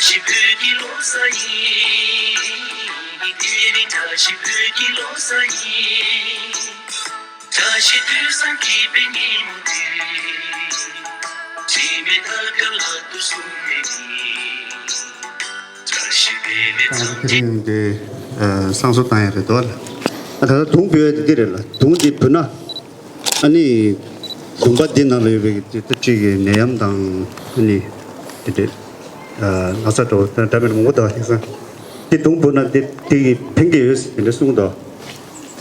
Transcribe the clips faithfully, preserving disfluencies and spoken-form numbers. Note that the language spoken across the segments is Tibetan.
ཞིག་བོད་ཀྱི་ལོ་གསར་ཡིན། དེ་རིང་བཀྲ་ཤིས་བོད་ཀྱི་ལོ་གསར་ཡིན། བཀྲ་ཤིས་དུས་བཟང་གི་པད་ཉི་མོ་དེ། དྲི་མེད་ཐར་པའི་ལག་ཏུ་ཟུང་ནས་ནི། བཀྲ་ཤིས་པད་མའི་ད་ཚངས་དེ་རིང་འདི་ཨ་བསང་གསོལ་བཏང་ཡ་རེད་དོ་ལ། ཨ་ད་ལྟ་དུང་འབུད་ཡ་དེ་འདི་རེད་ལ། དུང་འདི་འབུད་ན། ཨ་ནི། ལུང་པ་འདི་ནང་ལ་ཡོད་པའི་དེ་ལྟ་ཅིག་གི་ནད་ཡམས་དང་ཨ་ནི། དེ་འདྲའི་ན་ཚ་འདྲ་བོ་འདྲ་མིན་མང་པོ་འདུག་ཡིན་ཙང་། དེ་དུང་འབུད་ན་དེ་དེ་གི་ཕན་གྱི་ཡོད་ཟེར་དེ་འདྲ་གསུངས་འདུག་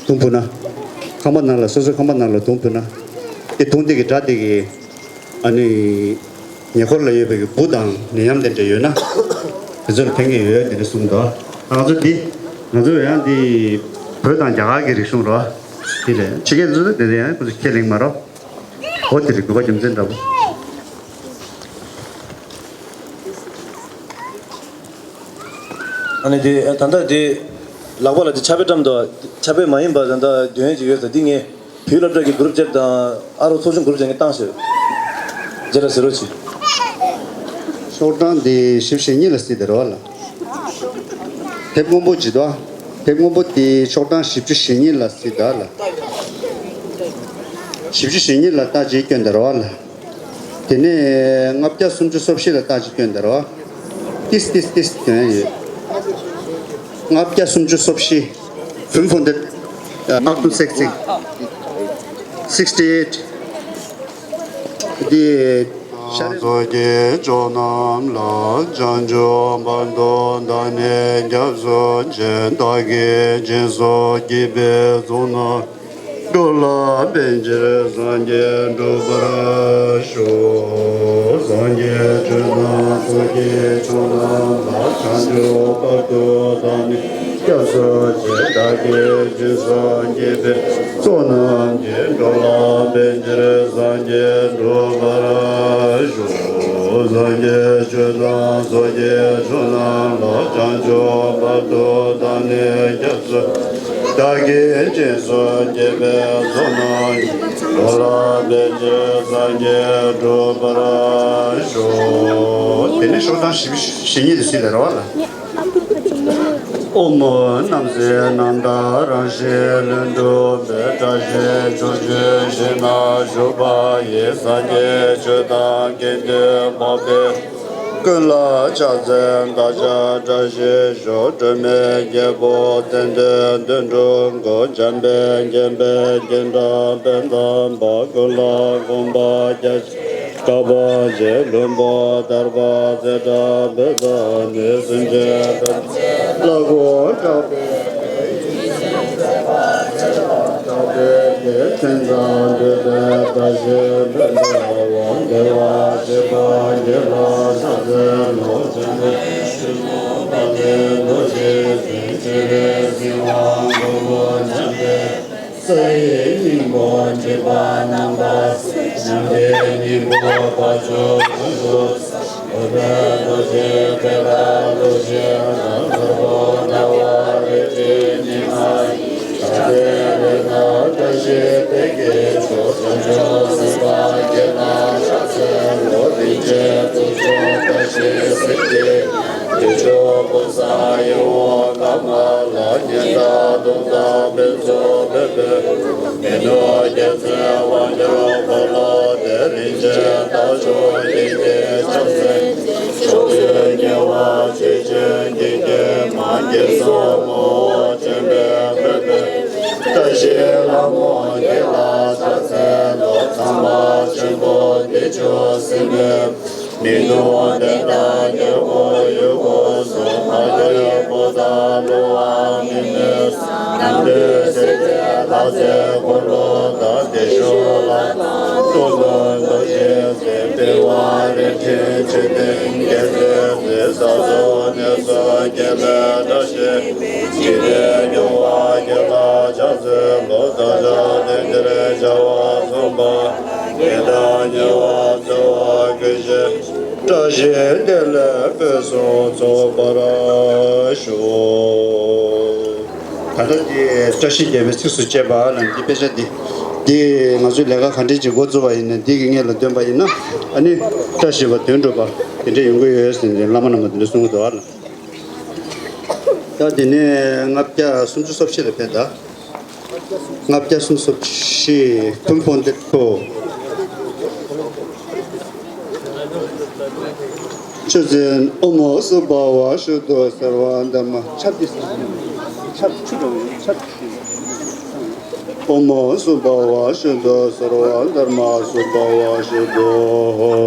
དུང་འབུད་ན། ཁང་པ་ནང་ལ་སོ་སོའི་ཁང་པ་ནང་ལ་དུང་འབུད་ན། དེ་དུང་དེ་གི་སྒྲ་དེ་གི་ཨ་ནི། ཉེ་འཁོར་ལ་ཡོད་པའི་འབུ་དང་ནད་ཡམས་དེ་འདྲ་ཡོད་ན། དེ་ཚོར་ཕན་གྱི་ཡོད་དེ་འདྲ་གསུངས་འདུག་ང་ཚོ་འདི། ང་ཚོ་ཡང་འདི། བོད་དང་རྒྱ་གར་གྱི་རིག་གཞུང་རོ། དེ་ལས་ཕྱི་རྒྱལ་ཚོ་དེ་ལས་ཡང་ཁོ་ཚོ་ཁས་ལེན་མ་རོ། འོ་དེ་རེད། དགོས་པ་རྒྱུ་མཚན་འདྲ་པོ། ཨ་ནི་དེ་ད་ལྟ་དེ་ལག་པ་ལ་དེ་ཕྱག་དཔེ་བཀྲམ་འདུག་ཕྱག་དཔེ་མ་ཡིན་པ་ད་ལྟ་འདོན་ཡས་ཅིག་ཡོད་ས་འདི་ངས་བོད་སློབ་གྲྭ་གི་གུ་རུབ་ཅེབ་དང་ཨ་རོ་ཚོགས་ཆུང་གུ་རུབ་ཅེབ་ངས་བཏང་ཤོད། རྗེས་ལ་ཟེར་རོགས་གྱིས། ཤོག་གྲངས་འདི་བཞི་བཅུ་ཞེ་གཉིས་ལ་གཟིགས་དེ་རོགས་ལ། དེབ་སྔོན་པོ་ཇི་ལྟ། དེབ་སྔོན་པོ་དེའི་ཤོག་གྲངས་བཞི་བཅུ་ཞེ་གཉིས་ལ་གཟིགས་དང་ལ། བཞི་བཅུ་ཞེ་གཉིས་ལ་རྟགས་གཅིག་སྐྱོན་དེ་རོགས་ལ། དེ་ནས་ལྔ་བརྒྱ་སུམ་ཅུ་སོ་བཞི་ལ་རྟགས་གཅིག་སྐྱོན་དེ་རོགས། ཏིས་ཏིས་ཏིས་སྐྱོན་ཡོད། ལྔ་བརྒྱ་སུམ་ཅུ་སོ་བཞི། Five hundred, uh, up to sixty. Sixty-eight. འདི་ཤ་རེ། ཚོགས་ཀྱི་མཆོག་རྣམས་ལ། བྱང་ཆུབ་བར་དུ་བདག་ནི་སྐྱབས་སུ་མཆི། བདག་གིས་སྦྱིན་སོགས་བགྱིས་པའི་ཚོགས་རྣམས། འགྲོ་ལ་ཕན་ཕྱིར་སངས་རྒྱས་འགྲུབ་པར་ཤོག་སངས་རྒྱས་ཆོས་དང་ཚོགས་ཀྱི་མཆོག་རྣམས་ལ། བྱང་ཆུབ་བར་དུ་བདག་ནི་སྐྱབས་སུ་མཆི། བདག་གིས་སྦྱིན་སོགས་བགྱིས་པའི་ཚོགས་རྣམས་ཀྱིས། འགྲོ་ལ་ཕན་ཕྱིར་སངས་རྒྱས་འགྲུབ་པར་ཤོག་སངས་རྒྱས་ཆོས་དང་ཚོགས་ཀྱི་མཆོག་རྣམས་ལ། བྱང་ཆུབ་བར་དུ་བདག་ནི་སྐྱབས་སུ། བདག་གིས་སྦྱིན་སོགས་བགྱིས་པའི་ཚོགས་རྣམས་ཀྱིས། འགྲོ་ལ་ཕན་ཕྱིར་སངས་རྒྱས་འགྲུབ་པར་ཤོག་དེ་ནས་ཤོག་གྲངས་བཞི་བཅུ་ཞེ་གཉིས་དེ་ཟིན་ལ་རེད་བ་ལ། ཨོཾ་ནམ་མཁའི་རྣམ་དག་རང་བཞིན་ལྷུན་གྲུབ་པའི། བཀྲ་ཤིས་ཕྱོགས་བཅུའི་ཞིང་རྣམས་བཞུགས་པ་ཡི། སངས་རྒྱས་ཆོས་དང་དགེ་འདུན་འཕགས་པའི། ཀུན་ལ་ཕྱག་འཚལ་བདག་ཅག་བཀྲ་ཤིས་ཤོག་སྒྲོལ་མའི་རྒྱལ་པོ་ཙནྡན་དོན་གྲུབ་འཁོར། འཇམ་དཔལ་མཁྱེན་པའི་རྒྱན་ཏྲ་དཔལ་དམ་པ། ཀུན་ལ་དགོངས་པ་རྒྱ་ཆེ་གྲགས་པ་ཆེ། ལྷུན་པོ་ཐར་པ་ཚེ་བཀྲ་བོད་དང་ནི། སེམས་ཅན་ཐམས་ཅད་ལ་དགོངས་གྲགས་པའི། གྲགས་པའི་དེ་མཚན་དང་འདོད་པའི་བཀྲ་ཤིས་འཕེལ་འགྲོ་བ། བདེ་བ་ཆེན་པོ་དགེ་ལ་ཕྱག་འཚལ་ལོ། བྱམས་པའི་ཆུ་བོ་དཔལ་ལྡན་རྡོ་རྗེ་འཛིན། ཆོས་རིན་ཆེན་དབང་པོ་འཇམ་དཔལ། ས་ཡི་སྙིང་པོ་སྒྲིབ་པ་རྣམ་པར་སེལ། ཉམས་ཀྱི་སྙིང་པོ་དཔལ་འབྱོར་ཀུན་ཏུ་བཟང་། འོད་དཔལ་རྡོ་རྗེ་ཐེག་པ་རྡོ་རྗེ་ལ། དཀར་པོ་ཟླ་བ་རལ་གྲིའི་ཉི་མ་ཡིས། ཕྱག་འཚལ་རིགས་དང་བཀྲ་ཤིས་དཔལ་གྱི་མཆོག་བྱང་ཆུབ་སེམས་དཔའ་དགེ་ལ་ཕྱག་འཚལ་ལོ། རིན་ཆེན་གཙུག་ཏོར་བཀྲ་ཤིས་གཟི་བརྗིད། དུས་མཆོག་ཀུན་བཟང་ཡིད་འོང་ཀ་མ་ལ། སྙན་གྲགས་གདུང་དང་ཕུན་ཚོགས་འཕེལ་བའི། མི་ནུབ་རྒྱལ་མཚན་དབང་སྒྱུར་འཁོར་ལོ་བརྟན། རིན་ཆེན་རྟ་མཆོག་དབྱིངས་ཀྱི་ཕྱག་འཚལ། ཕྱོགས་བཅུའི་རྒྱལ་བ་ཆོས་སྤྱོད་ཀྱི་མགོན་མ། དགེ་སོགས་ངོ་བོ་ཆེན་པོས་བོད་པའི། བཀྲ་ཤིས་ལྷ་མོ་དགེ་ལ་ཕྱག་འཚལ་ལོ། ཚངས་པ་ཆེན་པོ་བདེ་མཆོག་སྲིན་པོའི། མི་ནུབ་བདེན་མཐའ་རྒྱལ་པོ་ཡུལ་འཁོར་སོགས། མ་གྱུར་འཕོ་བདག་བསླུ་བ་མི་ནུབ། རྣམ་ཐོས་སྲས་བཅས་ལྷ་རྫས་འཁོར་ལོ་དང་། བདེ་མཆོག་ལྷ་དང་ཏུ་ཏུ་རྡོ་རྗེ་འཛིན། པི་ཝང་རལ་གྲི་མཆོད་རྟེན་རྒྱལ་སྲས་འཛིན། ས་འཚོ་གནས་གསུམ་དགེ་ལྡན་བཀྲ་ཤིས། འཇིག་རྟེན་སྐྱོང་བ་དགེ་ལ་ཕྱག་འཚལ་ལོ། བདག་ཅག་དེང་འདིར་བྱ་བ་བཟུང་བ། ངེས་དང་ཉེ་བར་འཚེ་བ་ཀུན་ཞི། བཀྲ་ཤིས་བདེ་ལེགས་ཕུན་སུམ་ཚོགས་པར་ཤོག་ད་ལྟ་དེ་བཀྲ་ཤིས་རྒྱལ་མོའི་ཚིགས་སུ་བཅད་པ་ལ་འདི་དཔེ་ཆ་འདི། འདི་ང་ཚོས་ལས་ཀ་ག་འདྲས་ཅིག་འགོ་བཙུགས་པ་ཡིན་ན། འདི་གི་སྔོན་ལ་འདོན་པ་ཡིན་ན། ཨ་ནི་བཀྲ་ཤིས་པ་དོན་འགྲུབ་པ་དེ་འདྲས་ཡོང་གི་ཡོད་ཟེར་ནས་བླ་མ་རྣམ་པ་དེ་འདྲས་གསུང་གི་འདུག་ཨ་ལ། ད་དེ་ནས་ལྔ་བརྒྱ་སུམ་ཅུ་སོ་བཞི་ལ་ཕེབས་ད། ལྔ་བརྒྱ་སུམ་ཅུ་སོ་བཞི། ཐུན་ཕོ་འདི་ཐོ། ཆུ་འཛིན་ཨོ་མོ་སུ་བྷ་བ་ཤུ་དོ་སརྦ་དྷརྨ། ཆབ་ཀྱི་ཆབ་ཆུ་དང་ཆབ། ཨོ་མོ་སུ་བྷ་བ་ཤུ་དོ་སརྦ་དྷརྨ་སུ་བྷ་བ་ཤུ་དོ།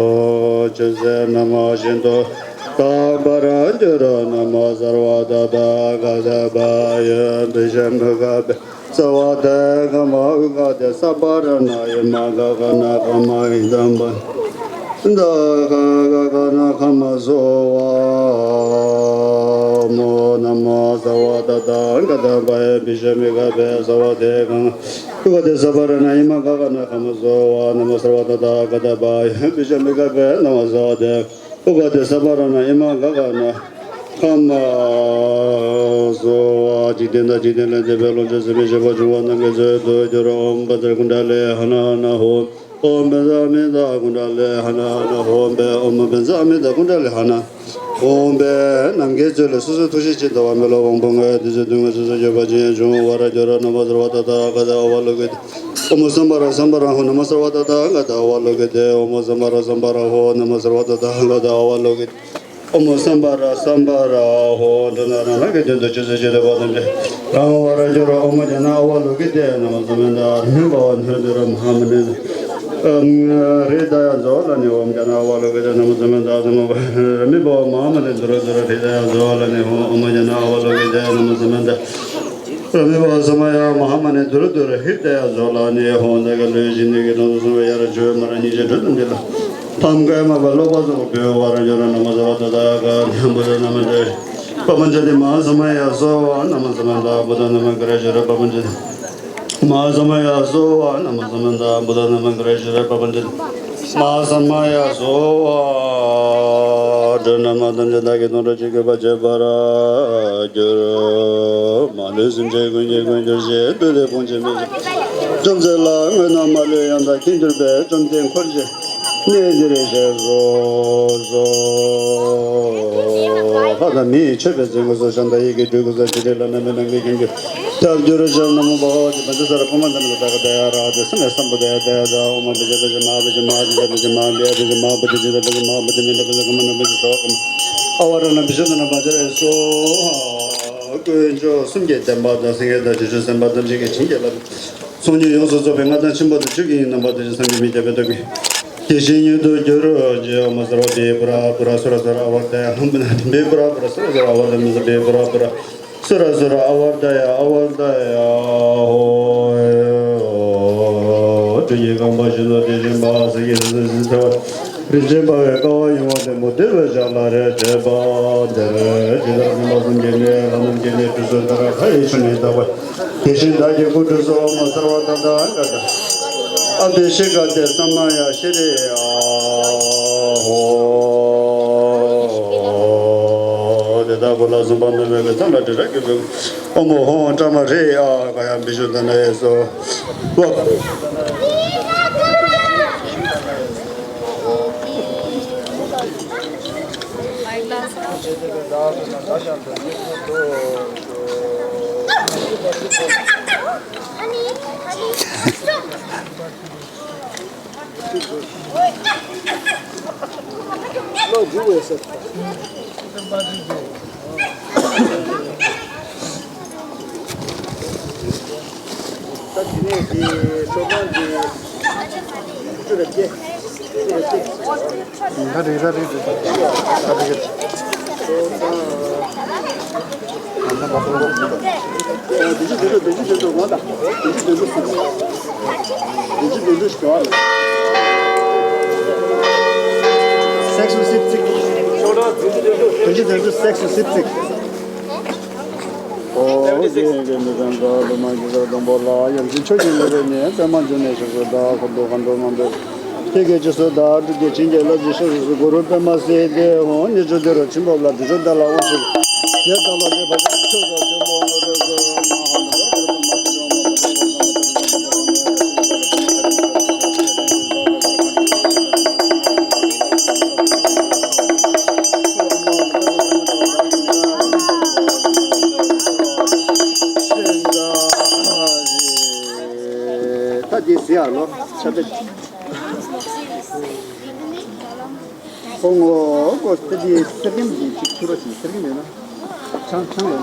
ཆུ་འཛིན་ན་མ་ཤིན་དོ། ད་པ་ར་ཏི་ར་ན་མ་སརྦ་ཏ་ཐཱ་ག་ཏ་བ་ཡ་བི་ཤ་མི་ག་བེ་སརྦ་ཏེ་ག་མ་ཨུ་ག་ཏེ་ས་པ་ར་ན་ཡ་མ་ག་ག་ན་ཁ་མ་ཨི་དམ་པ་ད་ག་ག་ག་ན་ཁ་མ་སོ་བ་མོ་ན་མ་སརྦ་ཏ་ཐཱ་ག་ཏ་བ་ཡ་བི་ཤ་མི་ག་བེ་སརྦ་ཏེ་ག་མ་ཨུ་ག་ཏེ་ས་པ་ར་ན་ཡ་མ་ག་ག་ན་ཁ་མ་སོ་བ་ན་མ་སརྦ་ཏ་ཐཱ་ག་ཏ་བ་ཡ་བི་ཤ་མི་ག་བེ་ན་མ་སརྦ་ཏེ། ཨུ་ག་ཏེ་ས་པ་ར་ན་ཡ་མ་ག་ག་ན་ཁ་མ་སོ་བ། འཇིག་རྟེན་དང་འཇིག་རྟེན་ལས་འདས་པའི་ལོངས་སྤྱོད་ཟད་མི་ཤེས་པ་འབྱུང་བ་རྣམས་ཀྱི་ཚུལ་དུ་གྱུར། ཨོཾ་བཛྲ་ཀུཎྜ་ལི་ཧ་ན་ཧ་ན་ཧོ། ཨོཾ་བཛྲ་མི་ཏྲ་ཀུཎྜ་ལི་ཧ་ན་ཧ་ན་ཧོ། ཨོཾ་བཛྲ་མི་ཏྲ་ཀུཎྜ་ལི་ཧ་ན་ཧོ། ནམ་མཁའི་མཛོད་ལས་སོ་སོའི་ཐུགས་རྗེ་ཅན་འདུ་བ་མི་སློབ་དབང་པོ་ལྔའི་བདུད་རྩི་སྡུད་ངོ་། སོ་སོར་གྱུར་པ་ཅན་ཡང་འབྱུང་བར་འགྱུར། ན་མ་སརྦ་ཏ་ཐཱ་ག་ཏ་ཨ་ཝ་ལོ་ཀི་ཏེ། ཨོཾ་སམྦྷ་ར་སམྦྷ་ར་ཧོ། ན་མ་སརྦ་ཏ་ཐཱ་ག་ཏ་ཨ་ཝ་ལོ་ཀི་ཏེ། ཨོཾ་སམྦྷ་ར་སམྦྷ་ར་ཧོ། ན་མ་སརྦ་ཏ་ཐཱ་ག་ཏ་ཨ་ཝ་ལོ་ཀི་ཏེ། ཨོཾ་སམྦྷ་ར་སམྦྷ་ར་ཧོ། འགྲོ་ན་རང་རང་གི་དོན་དུ་ཆོས་སྲིད་ཇི་སྲིད་པ་ཐམས་ཅད་རང་དབང་བར་འགྱུར་རོ། ཨོཾ་ཛྙཱ་ན་ཨ་ཝ་ལོ་ཀི་ཏེ། ན་མ་སྨན་ཏ། རིམ་པ་བ་ནོར་དུ་ར་མ་ཧཱ་མུ་ནི། ཧྲཱི་ཏ་ཡ་ཛྭ་ལ་ནི། ཨོཾ་ཛྙཱ་ན་ཨ་ཝ་ལོ་ཀི་ཏེ། ན་མ་སྨན་ཏ། རིམ་པ་བ་མ་ཧཱ་མུ་ནི་དུ་ར་དུ་ར་ཧྲཱི་ཏ་ཡ་ཛྭ་ལ་ནི། ཨོཾ་ཛྙཱ་ན་ཨ་ཝ་ལོ་ཀི་ཏེ། ན་མ་སྨན་ཏ། རིམ་པ་བ་ས་མ་ཡ་མ་ཧཱ་མུ་ནི་དུ་ར་དུ་ར་ཧྲཱི་ཏ་ཡ་ཛྭ་ལ་ནི། ཧོ་ད་ག་ལོས་ཤིག་ནི་གི་དོན་དུ་གསུངས་པའི་ཡ་ར་ཇོ་མ་ར་ཉི་ཤེས་དྲུག་དང་འདི་ལ་ཐམ་ཀ་མ་པ་ལོ་པ་ཙོག་པོ་བ་ར་ཇོ་ར་ན་མ་ས་བ་ད་ད་ག་ན་བུ་ད་ན་མ་ད་པ་པ་ཇ་དི་མ་ཧཱ་ས་མ་ཡ་སོ་བ་ན་མ་ས་མ་ད་བུ་ད་ན་མ་ག་ར་ཇོ་ར། པ་པ་ཇ་དི་མ་ཧཱ་ས་མ་ཡ་སོ་བ་ན་མ་ས་མ་ད་བུ་ད་ན་མ་ག་ར་ཇོ་ར། པ་པ་ཇ་དི་མ་ཧཱ་ས་མ་ཡ་སོ་བ། འགྲོ་རྣམས་ཐམས་ཅད་བདག་གིས་མཐོང་གྲོལ་ཅི་དགོས་པ་བྱེད་པར་འགྱུར། མ་ལུས་སེམས་ཅན་ཀུན་གྱི་མགོན་གྱུར་ཅིག་བདུད་སྡེ་དཔུང་བཅས་མི་བཟད་ཅུང་ཟད་ལ་མངོན་རྣམ་མ་ལུས་ཡང་དག་མཁྱེན་གྱུར་པའི། བཅོམ་ལྡན་འཁོར་བཅས་གནས་འདིར་གཤེགས་སུ་གསོལ། ལྷ་དང་མིའི་མཆོད་པའི་རྫས་སྔོན་སུ། ཞབས་དང་ཡི་གེ་འབྲུ་དགུ་ས་བཅད་རིས་ལ་རྣམ་སྨིན་ནམ་མཁའི་ཁྱོན་གྱིས་ཐལ་འགྱུར་ཞིང་། ན་མོ་བྷ་ག་ཝ་ཏི་བཛྲ་སརྦ་མནྟ་ནི་ཀ་ཏ་ཀ་ཏ་ཡ་ར་ཧ་ཏི་སམ་ཡ་སམ་བུདྡྷ་ཡ་ཏ་ཡ་ཏ། ཨོཾ་ཨ་བྷི་ཇ་བྷི་ཇ་མ་ཧ་བྷི་ཇ་མ་ཧ་ཇ་ཏ་བྷི་ཇ་མ་ཧ་བྷི་ཡ་བྷི་ཇ་མ་ཧ་བྷི་ཡ་བྷི་ཇ་མ་ཧ་བྷི་ཏི་ཇི་ཏ་བྷི་ཇ་མ་ཧ་བྷི་ཏི་མི་ཏ་བྷི་ཇ་ཀ་མ་ན་བྷི་ཇ་སྭ་བྷ་ཀ་མ། ཨ་བ་ར་ཎ་བི་ཤུདྡྷ་ནཱ་བཛྲ་ཡེ་སྭཱ་ཧཱ། དཀོན་མཆོག་གསུམ་གྱི་བསྟན་པ་དང་སེང་གེ་དང་དྲི་ཆབ་སེམས་དཔའ་ཐམས་ཅད་ཀྱི་བྱིན་གྱིས་བརླབས། ཚོགས་གཉིས་ཡོངས་སུ་རྫོགས་པའི་མངའ་ཐང་ཆེན་པོ་དང་ཆོས་ཀྱི་དབྱིངས་རྣམ་པ་ཐམས་ཅད་སངས་རྒྱས་མི་སྐྱ་བའི་སྟོབས་ཀྱིས་དེ་བཞིན་ཉིད་དུ་གྱུར་ཅིག་ཨོཾ་སརྦ་པུ་ར་པུ་ར་སུ་ར་སུ་ར་ཨ་ཝརྟ་ཡ། ཨོཾ་བི་པུ་ར་པུ་ར་སུ་ར་སུ་ར་ཨ་ཝརྟ་མི་ས་པུ་ར་པུ་ར་སུ་ར་སུ་ར་ཨ་ཝརྟ་ཡ་ཨ་ཝརྟ་ཡ་ཧོ། སྤྲིན་གྱི་རྐང་པ་བཞིན་དུ་དེ་བཞིན་པ། གསེར་གྱི་སིལ་སིལ་ཚེ་བ། རིན་ཆེན་འབར་བའི་ཀ་བ་ཡིད་འོང་ལྡེམ་པོ་བདེ་བའི་ཞལ་ལ་རས་བྱས་པ། འདིར་ཇི་ལྟར་འཛིན་པ་གསུམ་གྱི་གནས། ལྷ་རྣམས་ཀྱི་གནས་ཁྲོད་སུ་ད་ར་ཧ་ཡི་ཆུ་ནི་དག་པ། དེ་བཞིན་བདག་གི་སྐུ་ཁྲུས་སུ་ཨོཾ་སརྦ་ཏ་ཐཱ་ག་ཏ་ཨ་བྷི་ཤེ་ཀ་ཏེ་ས་མ་ཡ་ཤྲི་ཡ་ཧོ། དེ་དག་གོ་ལ་གསུམ་པ་མེ་མེ་གི་མཚམས་ལ་དྲི་རབ་ཀྱི་བུ་ཨོཾ་ཧོ་ཧོ་ཏྲ་མ་ཧྲི་ཡ་ག་ཡ་བི་ཤུདྡྷ་ནཱ་ཡེ་སྭཱ་ཧཱ། ད་དེ་ནས་དེ་སོ་ཁང་གི་ཆུ་རེ་བྱེད། ཆུ་རེ་བྱེད། ད་རེད་ད་རེད་རེད་ད་རེད། སོ་ཁང་། ཨ་ན་བ་ཏོ། དེ་ཆུ་དེ་ཚོ་དེ་ཆུ་དེ་ཚོ་ང་ད་དེ་ཆུ་དེ་ཚོ་སུ། དེ་ཆུ་དེ་ཚོ་ཞོ་ཨ་ལ། སེག་སུ་སིབ་ཚིག་དེ་ཆུ་དེ་ཚོ་སེག་སུ་སིབ་ཚིག་ཨོ་རྒྱན་གྱི་མི་ཚང་ག་ལུ་མ་གི་སར་སྡོང་པོ་ལ་ཡང་ཅིན་ཆོས་ཀྱི་ལུས་པའི་ནི་པདྨ་འབྱུང་གནས་ཞབས་སུ་བདག་འཁོར་དུ་གང་འགྲོ་མང་པོས་ཁྱེད་ཀྱི་རྗེས་སུ་བདག་སྒྲུབ་ཀྱི་བྱིན་གྱིས་བརླབ་ཅིང་ཞབས་སུ་གུ་རུ་པདྨ་སིདྡྷི་ཧཱུྃ། གཉིས་བཅུ་ཏི་རུ་ཆེན་པོ་ལ་དུས་མཆོག་བདག་ལ་དབང་ཕྱུག་རྒྱལ་དང་ལོ་ཀེ་བར་ཆད་ཕྱོགས་དང་བདུན་པོ་ངོ་སྤྲོད་སོ་མ་ཧཱ་ལུ་ཀ་རུ་པདྨ་སིདྡྷི་ཧཱུྃ། ཡ་ལོ་ཆ་པེ། ཁོ་ངོ་ཁོ་སྟེ་དེ་སེར་སྐྱེམས་ཀྱི་ཅིག་ཁྱི་རོ་ཞིག་སེར་སྐྱེམས་ཡོད་ན། ཆང་ཆང་ལོ།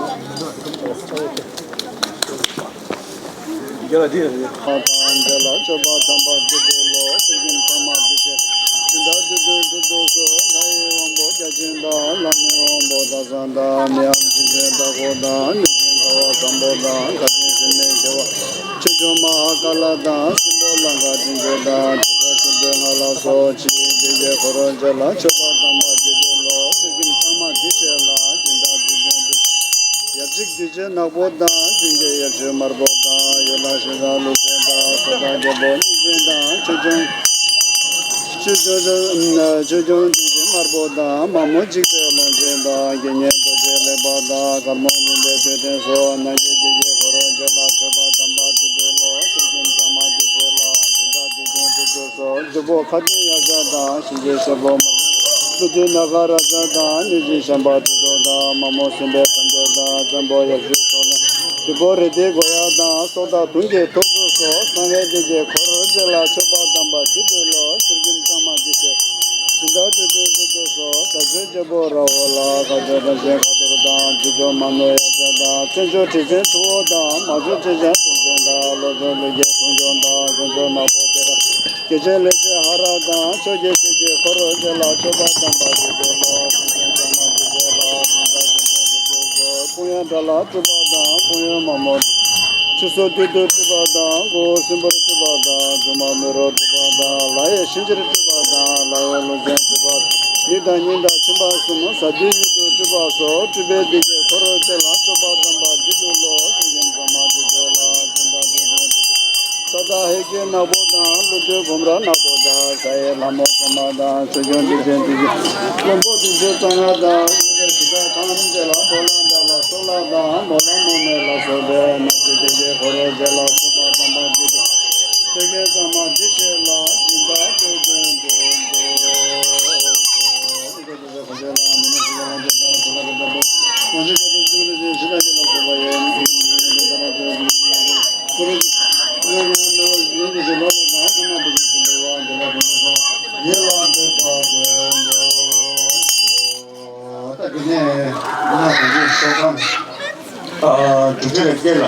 རྒྱ་ལ་དེ་རེད། ཨ་དང་འདྲ་ལ་མཆོད་པ་དམ་པ་འདི་འདོད་ལོ། སེར་སྐྱེམས་ཚང་མ་འདི་བྱས། སྦྱིན་བདག་འདི་འདོད་འདི་འདོད་སོ། ལྷ་ཡི་དབང་པོ་བརྒྱ་བྱིན་དང་། ལྷ་མིན་དབང་པོ་ཟླ་གསང་དང་། མི་འམ་ཅི་ཆེན་བདག་པོ་དང་། མི་ཆེན་ཁ་བ་བཟང་པོ་དང་། ཁ་ཆེན་སྲིན་མོའི་ཁྱེར་བ། ཆོས་སྐྱོང་མ་ཧཱ་ཀཱ་ལ་དང་། སྲིན་པོ་ལང་ཀ་དྲིན་ཅན་དང་། དྲི་ཟ་སྲིན་པོའི་ང་ལ་སོགས་ཕྱི་ཡི་འདི་གའི་འཁོར་བཅས་ལ་མཆོད་པ་དམ་པ་འདི་འདོད་ལོ། སེར་སྐྱེམས་གཙང་མ་འདི་བྱས་ལ། སྦྱིན་བདག་འདི་འདོད་འདི། ཡབ་གཅིག་འདི་བྱས་ནག་པོ་དང་། སེང་གེ་ཡབ་ཆོས་དམར་པོ་དང་། ཡོ་ལ་ཞེ་སྡང་ལུག་སྲིན་དང་། སོ་ཏ་རྒྱལ་པོ་སྙིང་ཆེན་དང་། ཆོས་སྐྱོང་ཆོས་སྐྱོང་ཆོས་སྐྱོང་སྡིངས་ཆེན་དམར་པོ་དང་། མ་མོ་འཇིགས་པའི་ཀློང་ཆེན་དང་། དགེ་བསྙེན་རྡོ་རྗེ་ལེགས་པ་དང་། དཀར་མོ་སྨྱོན་པའི་མཆོད་རྟེན་སོགས། ནང་གི་འདི་གའི་འཁོར་བཅས་ལ་མཆོད་པ་དམ་པ་འདི་འདོད་ལོ། སེར་སྐྱེམས་གཙང་མ་འདི་བྱས་ལ། སྦྱིན་བདག་འདི་འདོད་འདི་འདོད་སོ། ལྗིད་ཁོག་ཁ་ཆེན་ཡ་བྱ་དང་། ཞིང་གི་སེར་པོ་དམར་པོ། ཀླུ་བདུད་ནག་ཁ་ར་བྱ་དང་། གནོད་སྦྱིན་ཤམ་བྷ་ཏི་ཏོ་དང་། མ་མོ་སྲིན་པོའི་ཐམས་ཅད་དང་། བཙན་པོ་ཡབ་ཆོས་སོགས་ལ། བདུད་པོ་རེ་ཏི་གོ་ཡ་དང་། སྲོག་བདག་དུང་གི་ཐོར་ཚུགས་སོགས། གསང་བའི་འདི་གའི་འཁོར་བཅས་ལ་མཆོད་པ་དམ་པ་འདི་འདོད་ལོ། སེར་སྐྱེམས་གཙང་མ་འདི་བྱས། སྦྱིན་བདག་འདི་འདོད་འདི་འདོད་སོ། དར་ཚོན་སྐྱེས་བུ་ར་འོ་ལ། ཁ་ཆེན་དང་ཞལ་ཁ་ཐོར་དང་། བདུད་ཕྱོགས་མ་ནོར་ཡ་བྱ་དང་། བཙན་ཕྱོགས་དྲི་ཆེན་ཆུ་བོ་དང་། མ་ཕྱོགས་དྲི་ཆེན་དུང་ཆེན་དང་། ལྷོ་ཕྱོགས་ཀླུ་རྒྱལ་དུང་སྐྱོང་དང་། དཀོན་མཆོག་ནག་པོ་ཏེ་ར། རྒྱལ་ཆེན་ལས་ཅན་ཧ་ར་དང་། ཕྱོགས་ཀྱི་འདི་གའི་འཁོར་བཅས་ལ་མཆོད་པ་དམ་པ་འདི་འདོད་ལོ། སེར་སྐྱེམས་གཙང་མ་འདི་བྱས་ལ། སྦྱིན་བདག་འདི་འདོད་འདི་འདོད་སོ། དཔུང་ཡ་དགྲ་ལ་སྤྲུལ་པ་དང་། དཔུང་ཡ་མ་མོ་ཆུ་སོ་བདུད་དུ་སྤྲུལ་པ་དང་། མགོ་བོ་སྲིན་པོར་སྤྲུལ་པ་དང་། མཇུག་མ་མི་རོར་སྤྲུལ་པ་དང་། ལྷ་ཡི་གཤིན་རྗེར་སྤྲུལ་པ་དང་། ལྷ་ཡི་ཀླུ་བཙན་སྤྲུལ་པ། མི་དང་གཉན་དང་ཁྱིམ་པ་གསུམ། གཟའ་བདུད་ཉིད་དུ་སྤྲུལ་པ་སོགས། སྤྲུལ་པའི་འདི་གའི་འཁོར་བཅས་ལ་མཆོད་པ་དམ་པ་འདི་འདོད་ལོ། སེར་སྐྱེམས་གཙང་མ་འདི་བྱས་ལ། སྦྱིན་བདག་འདི་འདོད་འདི་འདོད། ས་བདག་ཧེ་གེ་ནག་པོ་དང་། ཀླུ་བདུད་གོམ་ར་ནག་པོ་དང་། ས་ཡི་ལྷ་མོ་གོང་མ་དང་། ཆོས་སྐྱོང་འདི་བྱས་འདི་བྱས་བློན་པོ་བདུད་འཇོམས་གཙང་ང་དང་། ཡུལ་ལས་ཇི་ལྟར་ཐམས་ཅད་ལ། སྤོ་ལངས་དགྲ་ལ་སོགས་ལ་དང་། མོ་ལ་མོ་མེ་ལ་སོགས་པའི། ནག་པོའི་འདི་གའི་འཁོར་བཅས་ལ་མཆོད་པ་དམ་པ་འདི་འདོད། སེར་སྐྱེམས་གཙང་མ་འདི་བྱས་ལ། སྦྱིན་བདག་འདི་འདོད་འདི་འདོད། ཨ་དྲུག་ཅུ་རེ་བརྒྱད་ལ།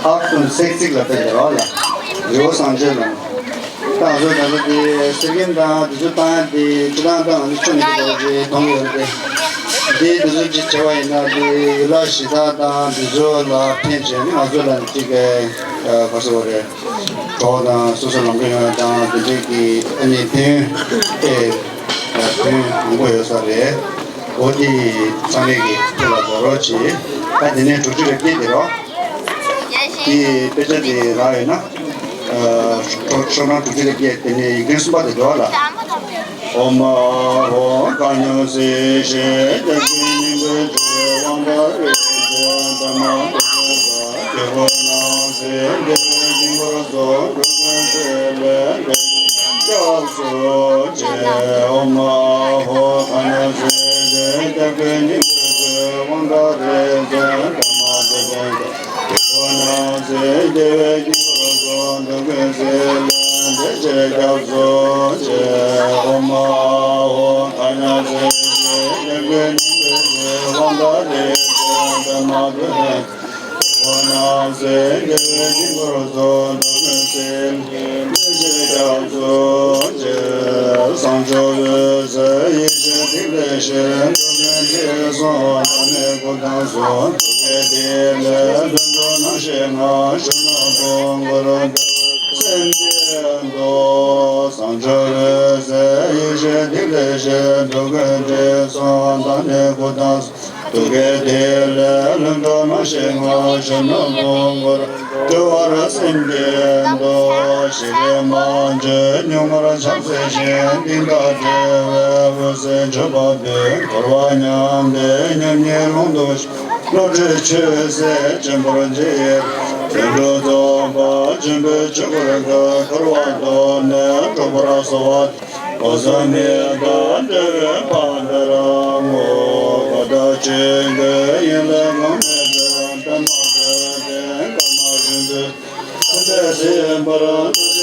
ཨ་ཁུ་སེག་ཚིག་ལ་བལྟས་ཀྱི་རོགས་ལ། རི་བོ་བཟང་སྤྱོད་ལ། ད་ང་ཚོ་ད་ལྟ་དེ་གསེར་སྐྱེམས་དང་དེ་ཚོ་བཏང་ཡ་དེ་སྤྱིར་བཏང་ད་ང་ཚོ་ཆུ་མི་འདུག་གོ་ཅེས་མཐོང་གི་ཡོད་རེད་དེ། དེ་དེ་ཚོ་ཅིག་བྱས་པ་ཡིན་ན་དེ་ཡུལ་ལྷ་གཞི་བདག་དང་དེ་ཚོ་ལ་ཕན་བྱས་ནས་ང་ཚོ་ལ་ཅིག་ག་ཟེར་བ་རེད། གྲོགས་དང་སོ་སོ་ལམ་འགྲོ་ཡོང་ཡ་དང་དེ་འདྲས་ཀྱི་ཨ་ནི་ཕན་ཨེ་ཕན་མང་པོ་ཡོད་ས་རེད། འོ་དེ་ཚང་མས་ཀྱི་ཐུགས་ལ་འཇགས་རོགས་གྱིས། ད་དེ་ནས་དྲུག་ཅུ་རེ་བརྒྱད་དེ་རོ། དེ་དཔེ་ཆ་དེ་རག་ཡོད་ན། ཤོག་གྲངས་དྲུག་ཅུ་རེ་བརྒྱད་དེ་ནས་ཡིག་ཐེངས་གསུམ་པ་དེ་འདུག་ལ། ཨོཾ་ཨཱཿཧོ་ཁ་ཉོ་སི་ཤེ་ཏེ་ཀུན་ནི་བུ་ཅུ་ཝང་པ་རི་ཏེ་དྷརྨ་ཏེ་ཏེ་ས་ཏེ་ཝ་ན་སེ་ཏེ་ཝེ་ཏིང་གོ་ར་ཛོ་ཏུ་ཀུན་སེ་ལེ་ཏེ་སྐྱབས་སུ་མཆི། ཨོཾ་ཨཱཿཧོ་ཁ་ཉོ་སི་ཤེ་ཏེ་ཀུན་ནི་བུ་ཅུ་ཝང་པ་རི་ཏེ་དྷརྨ་ཏེ་ཏེ་ས། བཟང་མཆོག་འོད་ཟེར་ཡེ་ཤེས་ཐིག་ལེ་བཞི། འགྲོ་ཀུན་འདྲེན་སོགས་བདག་ནི་སྐུ་དང་གསུམ། ཐུགས་ཀའི་ཐིག་ལེ་ལྷུན་གྲུབ་རྣམ་ཤེས་ལྔ། གཞོན་ནུ་ཕུང་པོར་འདུས་པའི་སེམས་ཅན་དོ། བཟང་མཆོག་འོད་ཟེར་ཡེ་ཤེས་ཐིག་ལེ་བཞི། འགྲོ་ཀུན་འདྲེན་སོགས་བདག་ནི་སྐུ་དང་གསུམ། ཐུགས་ཀའི་ཐིག་ལེ་ལྷུན་གྲུབ་རྣམ་ཤེས་ལྔ། གཞོན་ནུ་ཕུང་པོར་འདུས་པའི་སེམས་ཅན་དོ། ཞི་བདེ་མ་བཅོས་གཉུག་མར་ཕྱག་འཚལ་ཞིང་། གཏིང་མཐའ་བྲལ་བའི་འོད་གསལ་མཆོད་པ་འབུལ། འཁོར་བ་མྱང་འདས་ཉམས་ཉིད་ཀློང་དུ་ཤར། བློ་གྲོས་ཆོས་ཟད་ཆེན་པོར་མཇལ། ལྷུན་གྲུབ་རྫོགས་པ་ཆེན་པོའི་ཆོས་སྐུར་འགོད། འཁོར་བ་དོར་ནས་འགྲོ་བར་གསོལ་བ། འོད་གསལ་མི་ལྡན་འབྲས་བུའི་ཕ་མཐར་བསྔོ། བཀའ་དང་ཆོས་ཀྱི་དབྱིངས་ལས་འགངས་མེད་པའི། པདྨ་འདུས་པའི་པདྨ་འབྱུང་གནས། ཀུན་ཏུ་གཟིགས་པར་ཐུགས་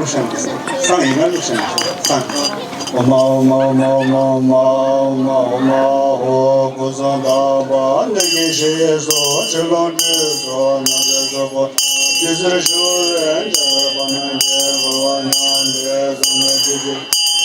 བླུགས་བཞག་ནས་སང་ཡིན་ན་བླུགས་བཞག་ནས་སང་། ཨོ་མ་ཨོ་མ་ཨོ་མ་ཨོ་མ་ཨོ་མ་ཨོ་མ་ཨོ་མ་ཨོ། སྐུ་གསུང་ཐུགས་པ་ནི་གི་ཞེས་སོགས་ཆེ་ལོང་དྲི་སོགས་ནང་དེ་སོགས་པོ་ཇི་སྲིད་ཞུ་བའི་འདྲ་བ་ནང་གི་འཁོར་བ་མྱང་འདས་བཟང་མོའི་དུས་ཀྱི་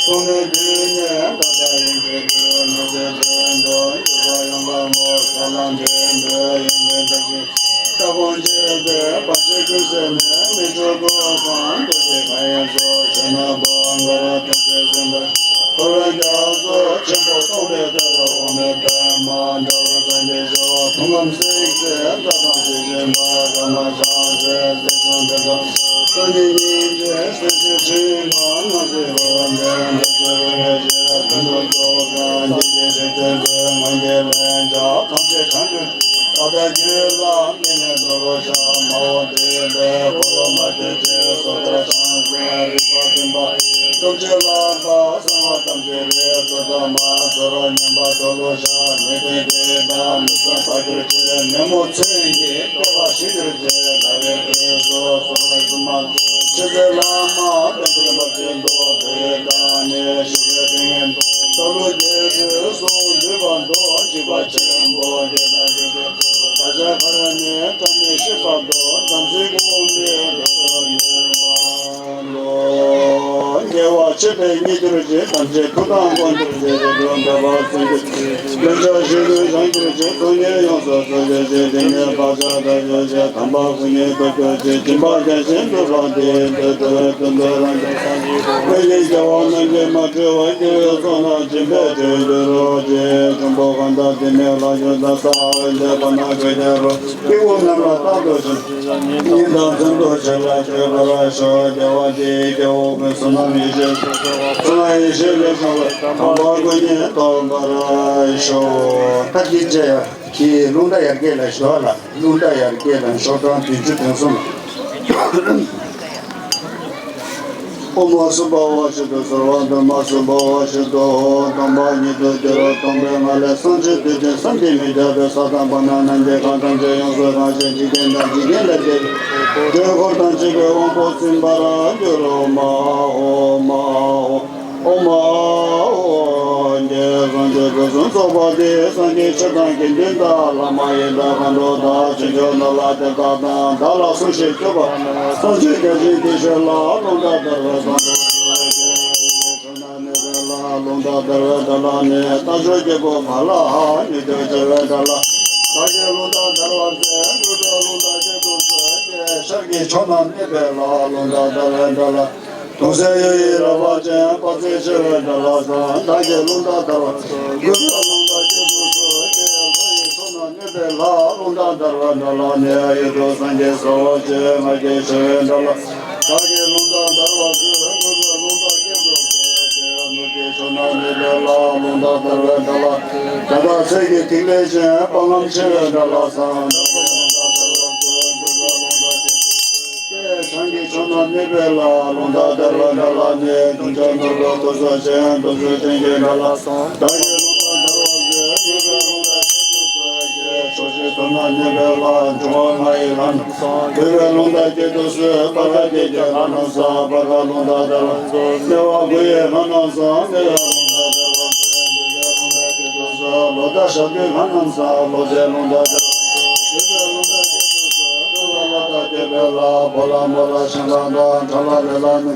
སྟོང་ནི་དུས་ནས་ད་ལྟ་ཡིན་གྱི་དུས་ནི་དེ་དོན་དུ་འགྱུར་བ་ཡོང་བ་མོ་ས་ལམ་དེ་འདོད་ཡོན་ཏན་ཐམས་ཅད། ལྟ་སྒོམ་སྤྱོད་པའི་བར་ཆད་ཀུན་ཟད་ནས་མི་འགྲོ་ཀུན་སྤངས་ཐུགས་རྗེ་མཁའ་དབྱིངས་སུ་བྱོན་ནས་སྒོམ་དགའ་བ་ཐམས་ཅད་ཟིན་པར་འཁོར་བའི་རྒྱ་མཚོ་ཆེན་པོ་སྟོང་པའི་མཐའ་རུ་འོག་མིན་པདྨ་འདྲ་བ་སངས་རྒྱས་ཤོག་ཐུགས་ངམ་སྲེག་ཟེར་མཛད་དང་ཇི་བཞིན་པ་ཀ་མ་བྱང་ཚེ་སྲིད་གསུམ་འདི་དང་སངས་རྒྱས་ཉིད་ཀྱི་སྲས་ཀྱི་ཁྲི་མ་སྣང་སྲིད་འཁོར་བ་འདས་འདི་ཚེ་བའི་ཞེས་ཕུན་སུམ་ཚོགས་སངས་རྒྱས་ཀྱི་སྲས་ཀྱི་མགོན་ངན་གྱི་ལན་ཆགས་ཐམས་ཅད་གང་གྱུར། ད་ལྟ་རྒྱུད་ལ་མི་གནས་འདོར་བར་བྱ། མ་འོངས་དུས་འདིར་འཁོར་ལོ་མ་བསྐྱོད་ཅིག་སོ་ཐར་བྱང་སེམས་རིག་པ་མཐུན་པ། སྟོབས་ཆེན་ལམ་པ་གསང་བ་ཐམས་ཅད་རིག་སོ་ཐར་མ་ཚོར་བར་ཉམས་པ་མཐོལ་ལོ་བྱ། ཉེས་ལྟུང་དེ་དག་མི་བསམ་པར་གྱུར་ཅིག་ཉོན་མོངས་མཚོན་གྱིས་བསྐལ་པ་ཞིག་གྱུར་ཅིག་ཟླ་བའི་དུས་སུ་སོ་སོའི་སྲུང་མ་ཆེ་ཚེ་བླ་མ་བསྟན་པའི་བར་ཆད་འདོར་བའི་བདག་ཉིད་ཞི་བའི་ཏིང་ངེ་འཛིན། ལྷ་ཀླུ་རྒྱལ་སྲས་གསུམ་འདུས་པ་མདོ་འཇིགས་པ་ཆེན་པོ་བརྒྱད་དང་བཅས་པའི་བདག་ཅག་ག་ར་ནི་བཀྲ་མི་ཤིས་པ་དང་དམ་ཚིག་གོང་མའི་བདག་ཏུ་གྱུར་པ་ལོ། དགེ་བ་ཆེ་བའི་ཉིད་གྱུར་ཅིག་ཐམས་ཅད་ཐུགས་དམ་དཀོན་གྱུར་ཅིག་རིགས་དྲུག་འདོད་པ་ཚིམ་གྱུར་ཅིག་ལན་ཆགས་ཞི་ལུས་བྱང་གྱུར་ཅིག་ཚོགས་གཉིས་ཡོངས་སུ་རྫོགས་གྱུར་ཅིག་དེ་ཉིད་བག་ཆགས་དག་གྱུར་ཅིག་དམ་པ་སྐུ་གཉིས་ཐོབ་གྱུར་ཅིག་སྦྱིན་པ་རྒྱ་ཆེན་སྒྲུབ་པ་དེ་ཡིན་ཏེ། འགྲོ་བའི་དོན་དུ་རང་གི་སངས་རྒྱས་ཀྱི་དགེ་བ་རྣམས་ཀྱིས་མ་གྲོལ་བར་སྐྱེ་བོའི་ཚོགས་རྣམས་སྦྱིན་པས་གྲོལ་འགྱུར་རོ། ཅེས་འབྲོམ་པོ་གང་དག་དེ་ནས་ལྷག་ཆོས་དང་གསང་བའི་མཛད་པ་རྣམས་ཀྱི་རྒྱལ་པོ་སྐྱེ་བོ་རྣམས་ལ་རྟག་ཏུ་བྱིན་ཉིད་དང་མཚན་ཐོགས་ཆེ་ལ་སྤྱོད་པར་ཤོག་དགེ་བ་འདིས་སྐྱེ་བོ་ཀུན་བསོད་ནམས་ཡེ་ཤེས་སོ་སོ་བ་ཡེ་ཤེས་ལས་བྱུང་བའི་དམ་པ་སྐུ་གཉིས་ཐོབ་པར་ཤོག་ད་འདི་བྱས་ཡ། ཀྱི་རླུང་རྟ་ཡར་རྒྱས་ལ་ཞོར་ལ་རླུང་རྟ་ཡར་རྒྱས་ལ་ཞོར་གྲངས་བདུན་ཅུ་དོན་གསུམ། ཨོཾ་སུ་བྷ་ཝ་ཤུདྡྷ་སརྦ་དྷརྨ་སུ་བྷ་ཝ་ཤུདྡྷོ། སྟོང་པ་ཉིད་དུ་གྱུར་རོ། སྟོང་པའི་ངང་ལས་སེམས་ཅན་དུས་གཅིག་བསམ་གྱིས་མི་ཁྱབ་པའི་ས་དང་བར་སྣང་ནམ་མཁའི་ཁམས་ཐམས་ཅད་ཡོངས་སུ་གང་ཞིང་འཇིག་རྟེན་དང་འཇིག་རྟེན་ལས་འདས་པའི་དྲན་འཁོར་དང་བཅས་པའི་དབང་པོ་ཚིམ་པར་འགྱུར་རོ། མ་ཧོ་མ་ཧོ། ཨོཾ་ཨཱཿཧཱུྃ། སངས་རྒྱས་སྐུ་གསུམ་ཚོགས་པ་འདི་སངས་རྒྱས་ཆོས་དང་དགེ་འདུན་དང་བླ་མ་ཡི་དམ་མཁའ་འགྲོ་དང་བྱང་ཆུབ་ནོར་ལྷ་དེ་དག་དང་བདག་ལ་སུ་ཞིག་སྤྱོད་པ་སངས་རྒྱས་བརྒྱ་བྱིན་གྱིས་ཞལ་ལ་རླུང་རྟ་བརྡར་བའི་དོན་དུ་ཁྲོ་ན་མེད་པའི་ལྷ་རླུང་རྟ་བརྡར་བའི་བརྡ་ལ་ནི་རྟ་མཆོག་སྐྱེས་བུ་ག་ལ་ཧ་མྱུར་དུ་བྱེད་པའི་སྒྲ་ལ་བདག་གིས་རླུང་རྟ་བརྡར་བར་མཛད། འགྲོ་དྲུག་རླུང་རྟ་གཅིག་ཏུ་བཟོས་ཏེ་ཤར་གྱི་ཕྱོགས་ན་གནས་པའི་ལྷ་རླུང་རྟ་བརྡར་བའི་སྒྲ་ལ། གདུང་སེལ་གཡུ་ཡི་རལ་པ་ཅན། དཔག་ཚད་ཆེ་བའི་དགྲ་ལྷ་བསང་། བདག་གིས་རླུང་རྟ་བརྡར་བ་བཞིན། གུས་པས་རླུང་རྟ་གཅིག་ཏུ་གསོལ། ལྷོ་ཡི་ཕྱོགས་ན་གནས་པའི་ལྷ། རླུང་རྟ་བརྡར་བའི་དགྲ་ལྷ་ནི། ཡུལ་དུ་སངས་རྒྱས་ས་འོག་ཅན། ང་རྒྱལ་ཆེ་བའི་དགྲ་ལྷ། བདག་གིས་རླུང་རྟ་བརྡར་བར་མཛོད། གུས་པས་རླུང་རྟ་གཅིག་ཏུ་གསོལ། ནུབ་ཀྱི་ཕྱོགས་ན་གནས་པའི་ལྷ། རླུང་རྟ་བརྡར་བའི་དགྲ་ལྷ། བྱ་བྲག་ཚལ་གྱི་ཐིག་ལེ་ཅན། དཔའ་ངར་ཆེ་བའི་དགྲ་ལྷ་བསང་། བྱང་གི་ཕྱོགས་ན་གནས་པའི་ལྷ། རླུང་རྟ་བརྡར་བའི་དགྲ་ལྷ་ནི། དུང་ཆེན་ནོར་བུ་ཐོར་ཚུགས་ཅན། དུང་ཆེན་ཅན་གྱི་དགྲ་ལྷ། བདག་གིས་རླུང་རྟ་བརྡར་བར་མཛོད། གུས་པས་རླུང་རྟ་གཅིག་ཏུ་གསོལ། ཕྱོགས་བཞིར་འཐོར་ན་གནས་པའི་ལྷ། འབྱུང་བ་ལྔ་ཡི་ལྷ་རྣམས་བསང་། གུས་པས་རླུང་རྟ་གཅིག་ཏུ་གསོལ། སྤར་ཁ་བརྒྱད་ཀྱི་ལྷ་རྣམས་བསང་། སྤར་ཁ་རླུང་རྟ་བརྡར་བར་མཛོད། སྨེ་བ་དགུ་ཡི་ལྷ་རྣམས་བསང་། སྨེ་བའི་རླུང་རྟ་བརྡར་བར་མཛོད། གུས་པས་རླུང་རྟ་གཅིག་ཏུ་གསོལ། ལོ་ཟླ་ཞག་དུས་ལྷ་རྣམས་བསང་། ལོ་ཟླའི་རླུང་རྟ་བརྡར་བར་མཛོད། གུས་པས་རླུང་རྟ་གཅིག་ཏུ་གསོལ། ལོ་ལ་ལོ་ཟླ་སྐྱེད་པའི་ལྷ། ཕོ་ལྷ་མོ་ལྷ་ཞིང་ལྷ་དང་། ཁྲ་ལྷ་རི་ལྷ་ནི།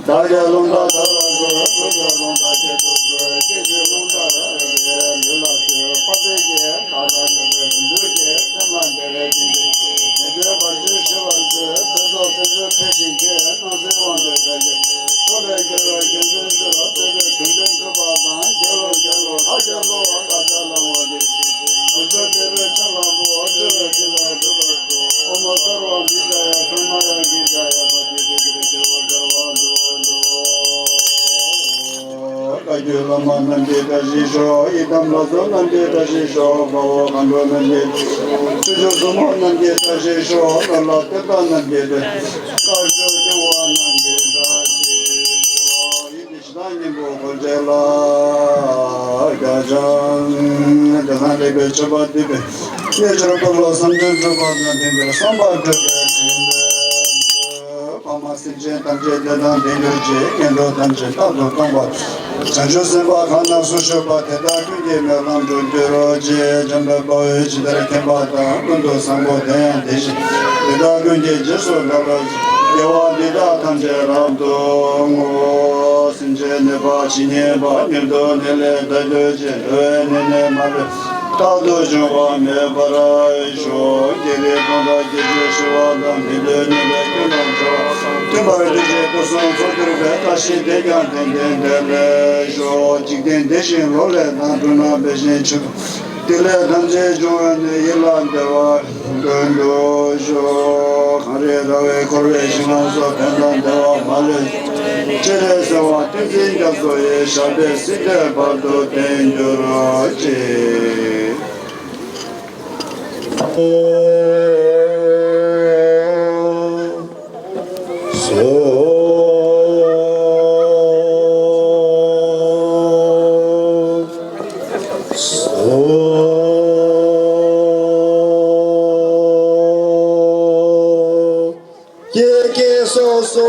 བདག་གིས་རླུང་རྟ་བརྡར་བར་མཛོད། གུས་པས་རླུང་རྟ་གཅིག་ཏུ་གསོལ། སྐད་ཅིག་རླུང་རྟ་ར་རི་རི། ལུས་ལ་གསོལ། དཔག་ཚད་ཀྱི་དགྲ་ལྷ་ནི། རིགས་དྲུག་གི་སེམས་ལ་བདེ་བའི་གཏིང་ཚིག་མི་འདོད་བར་ཆད་ཞི་བར་མཛོད། ཚེ་སྲོག་ཕན་ཚུན་འཕྲད་ཅིང་སྐྱེ། སྣང་སྲིད་དབང་པོའི་དགྲ་རྒྱལ། ཕྱོགས་ལས་རྒྱལ་བའི་རྒྱལ་མཚན་གསོལ། བསྟོད་པའི་དུང་སྟོན་གྲུབ་པ་དང་། རྒྱལ་ལོ་རྒྱལ་ལོ་ལྷ་རྒྱལ་ལོ། ལྷ་རྒྱལ་ལ་ངོ་དེ། དུར་ཁྲོད་བདེ་བའི་ཕྱག་ལ་བསྔོ། བདེ་བའི་ཚིག་ལ་འགྲུབ་པར་ཤོག། ཨོཾ་སརྦ་བི་ཛ་ཡ་ཤྭ་མ་ཡ་གི་ཛ་ཡ་པ་ཏི་ཏི་ཏི་རེ་ཏེ་ཨོ་སརྦ་དོ་དོ། བཀའ་བརྒྱུད་བླ་མ་རྣམས་ཀྱི་བཀྲ་ཤིས་ཤོག། ཡི་དམ་ལྷ་ཚོགས་རྣམས་ཀྱི་བཀྲ་ཤིས་ཤོག། དཔའ་བོ་མཁའ་འགྲོ་རྣམས་ཀྱི། ཆོས་སྐྱོང་སྲུང་མ་རྣམས་ཀྱི་བཀྲ་ཤིས་ཤོག། ལ་ལ་གཏེར་བདག་རྣམས་ཀྱི། དཀར་ཕྱོགས་སྐྱོང་བ་རྣམས་ཀྱི་བཀྲ་ཤིས་ཤོག། ཡི་གེ་ཞེ་སྡང་གཉེན་པོ་འཁོར་བཅས་ལ། རྒྱ་ཆེན་དེ་དང་ལེགས་པའི་མཆོད་པ་འདུས་པའི། རྣལ་འབྱོར་ཀུན་ལ་བསམ་དོན་འགྲུབ་པ་དང་། ལྡན་པའི་བསམ་པ་འགྲུབ་པའི་ཕྲིན་ལས་མཛོད། ཕ་མ་སེམས་ཅན་ཐམས་ཅད་བདེ་དང་ལྡན་གྱུར་ཅིག། ངན་འགྲོ་ཐམས་ཅད་རྟག་ཏུ་སྟོངས་པ། བྱང་ཆུབ་སེམས་དཔའ་གང་རྣམས་སུ་བཞུགས་པ། དེ་དག་ཀུན་གྱི་སྨོན་ལམ་འགྲུབ་གྱུར་ཅིག། འཇམ་དཔལ་དཔའ་བོས་ཇི་ལྟར་མཁྱེན་པ་དང་། ཀུན་ཏུ་བཟང་པོ་དེ་ཡང་དེ་བཞིན། དེ་དག་ཀུན་གྱི་རྗེས་སུ་བདག་སློབ་ཅིང་། དགེ་བ་འདི་དག་ཐམས་ཅད་རབ་ཏུ་བསྔོ། སེམས་ཅན་ནད་པ་ཇི་སྙེད་པ། མྱུར་དུ་ནད་ལས་ཐར་གྱུར་ཅིག། འགྲོ་བའི་ནད་ནི་མ་ལུས་རྟག་ཏུ་འབྱུང་བ་མེད་པར་ཤོག། བགེགས་རིགས་སྟོང་ཕྲག་བརྒྱད་ཅུ་ཞི་བ་དང་། ཉེན་ཏེ་ནད་པའི་སྐྱོན་རྣམས་གྲོལ་བ། མཐུན་པར་གྱུར་ཅིག། སྐུ་གསུང་ཚོགས་གྱུར་པའི་བཀྲ་ཤིས་དེས་ཀྱང་དེང་འདིར་བདེ་ལེགས་ཤོག། འཇིག་རྟེན་བདེ་ཞིང་ལོ་ལེགས་དང་། འབྲུ་རྣམས་འཕེལ་ཞིང་ཆུ་བདག་ལས་ཐམས་ཅད་འབྱུང་བའི་གནས། ཡིད་ལ་བདེ་བ་ཀུན་ཏུ་ཤོག། གངས་རི་ར་བས་བསྐོར་བའི་ཞིང་ཁམས་སུ། ཕན་དང་བདེ་བ་མ་ལུས་པ། སྤྱན་རས་གཟིགས་དབང་བསྟན་འཛིན་རྒྱ་མཚོ་ཡི། ཞབས་པད་སྲིད་མཐའི་བར་དུ་བརྟན་གྱུར་ཅིག། སོ། སོ། ཀྱེ་ཀྱེ་སོ་སོ།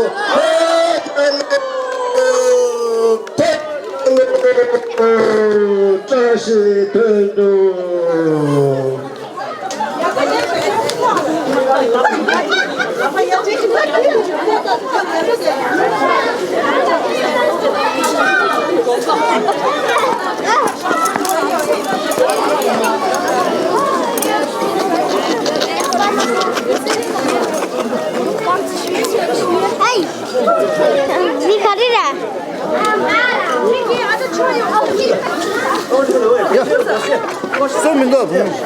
བཀྲ་ཤིས་དོན་གྲུབ། ཨའི། འདི་ག་རེ་རེད། ཡ། སོ་མི་འདུག་བུ་མོ།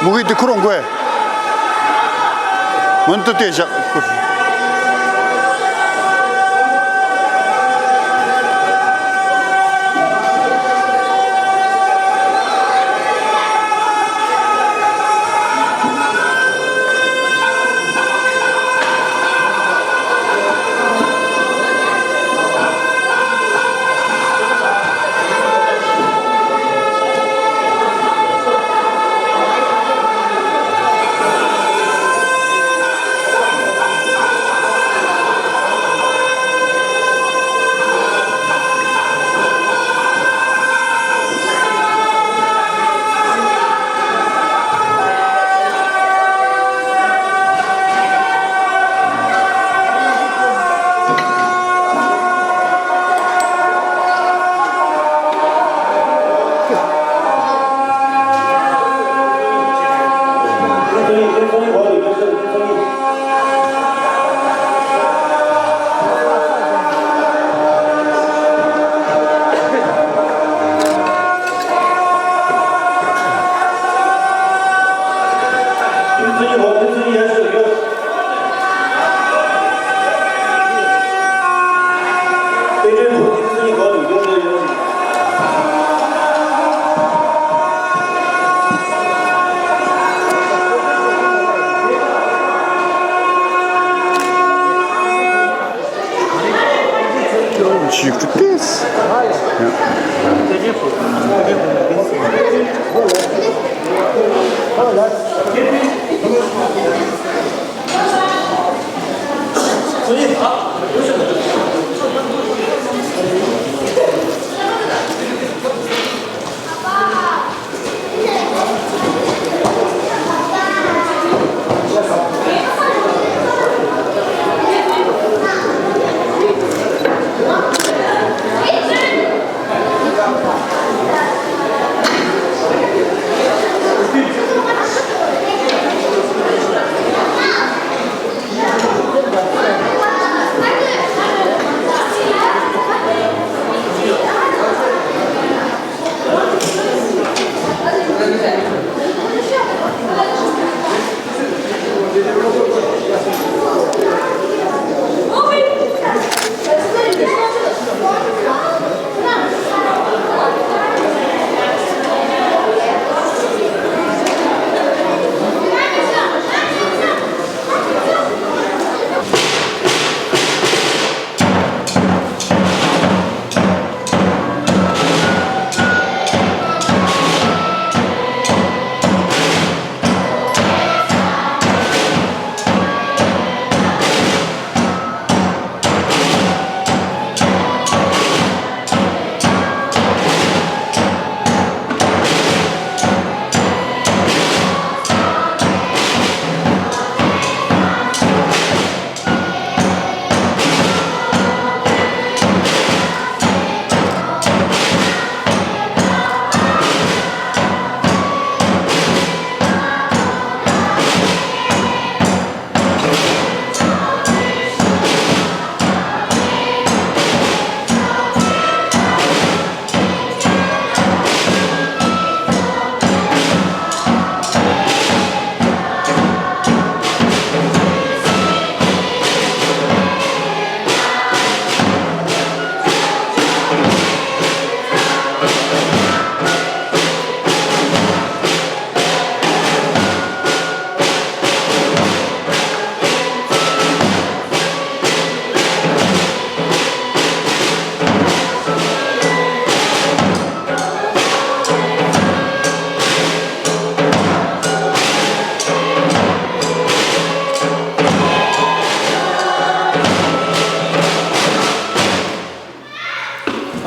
གུ་གེ་དེ་ཁུར་འོང་གོ། མུན་དུ་དེ་བཞག་ཁུར།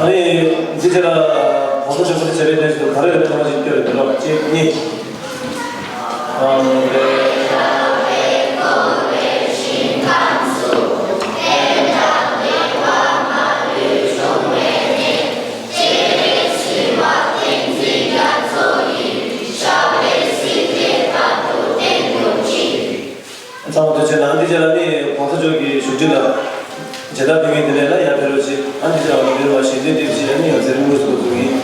ཨ་ནི་འདི་ཆ་ལ་གོང་ས་མཆོག་གི་བྱས་པའི་གནས་སུ་ག་རེ་ཐོག་མ་ཞིག་སྐྱོར་ཡོད་འདུག་གཅིག་གཉིས། ཚང་མ་དུས་ཆེན་ནང་འདི་ཆ་ལ་ནི་གོང་ས་མཆོག་གི་བཞུགས་ཁྲི་ལ་མཇལ་དར་ཕུལ་མཁན་དེ་ལས་ལ་ཡར་ཕེབས་རོགས་བྱེད། ཨ་འདི་ཆ་ལ་འདིར་བ་ཞལ་འདོན་དེ་བྱེད། ཨ་ནི་ཡང་ཟེར་དངོས་སུ་འགོ་འཛུགས་ཡིན།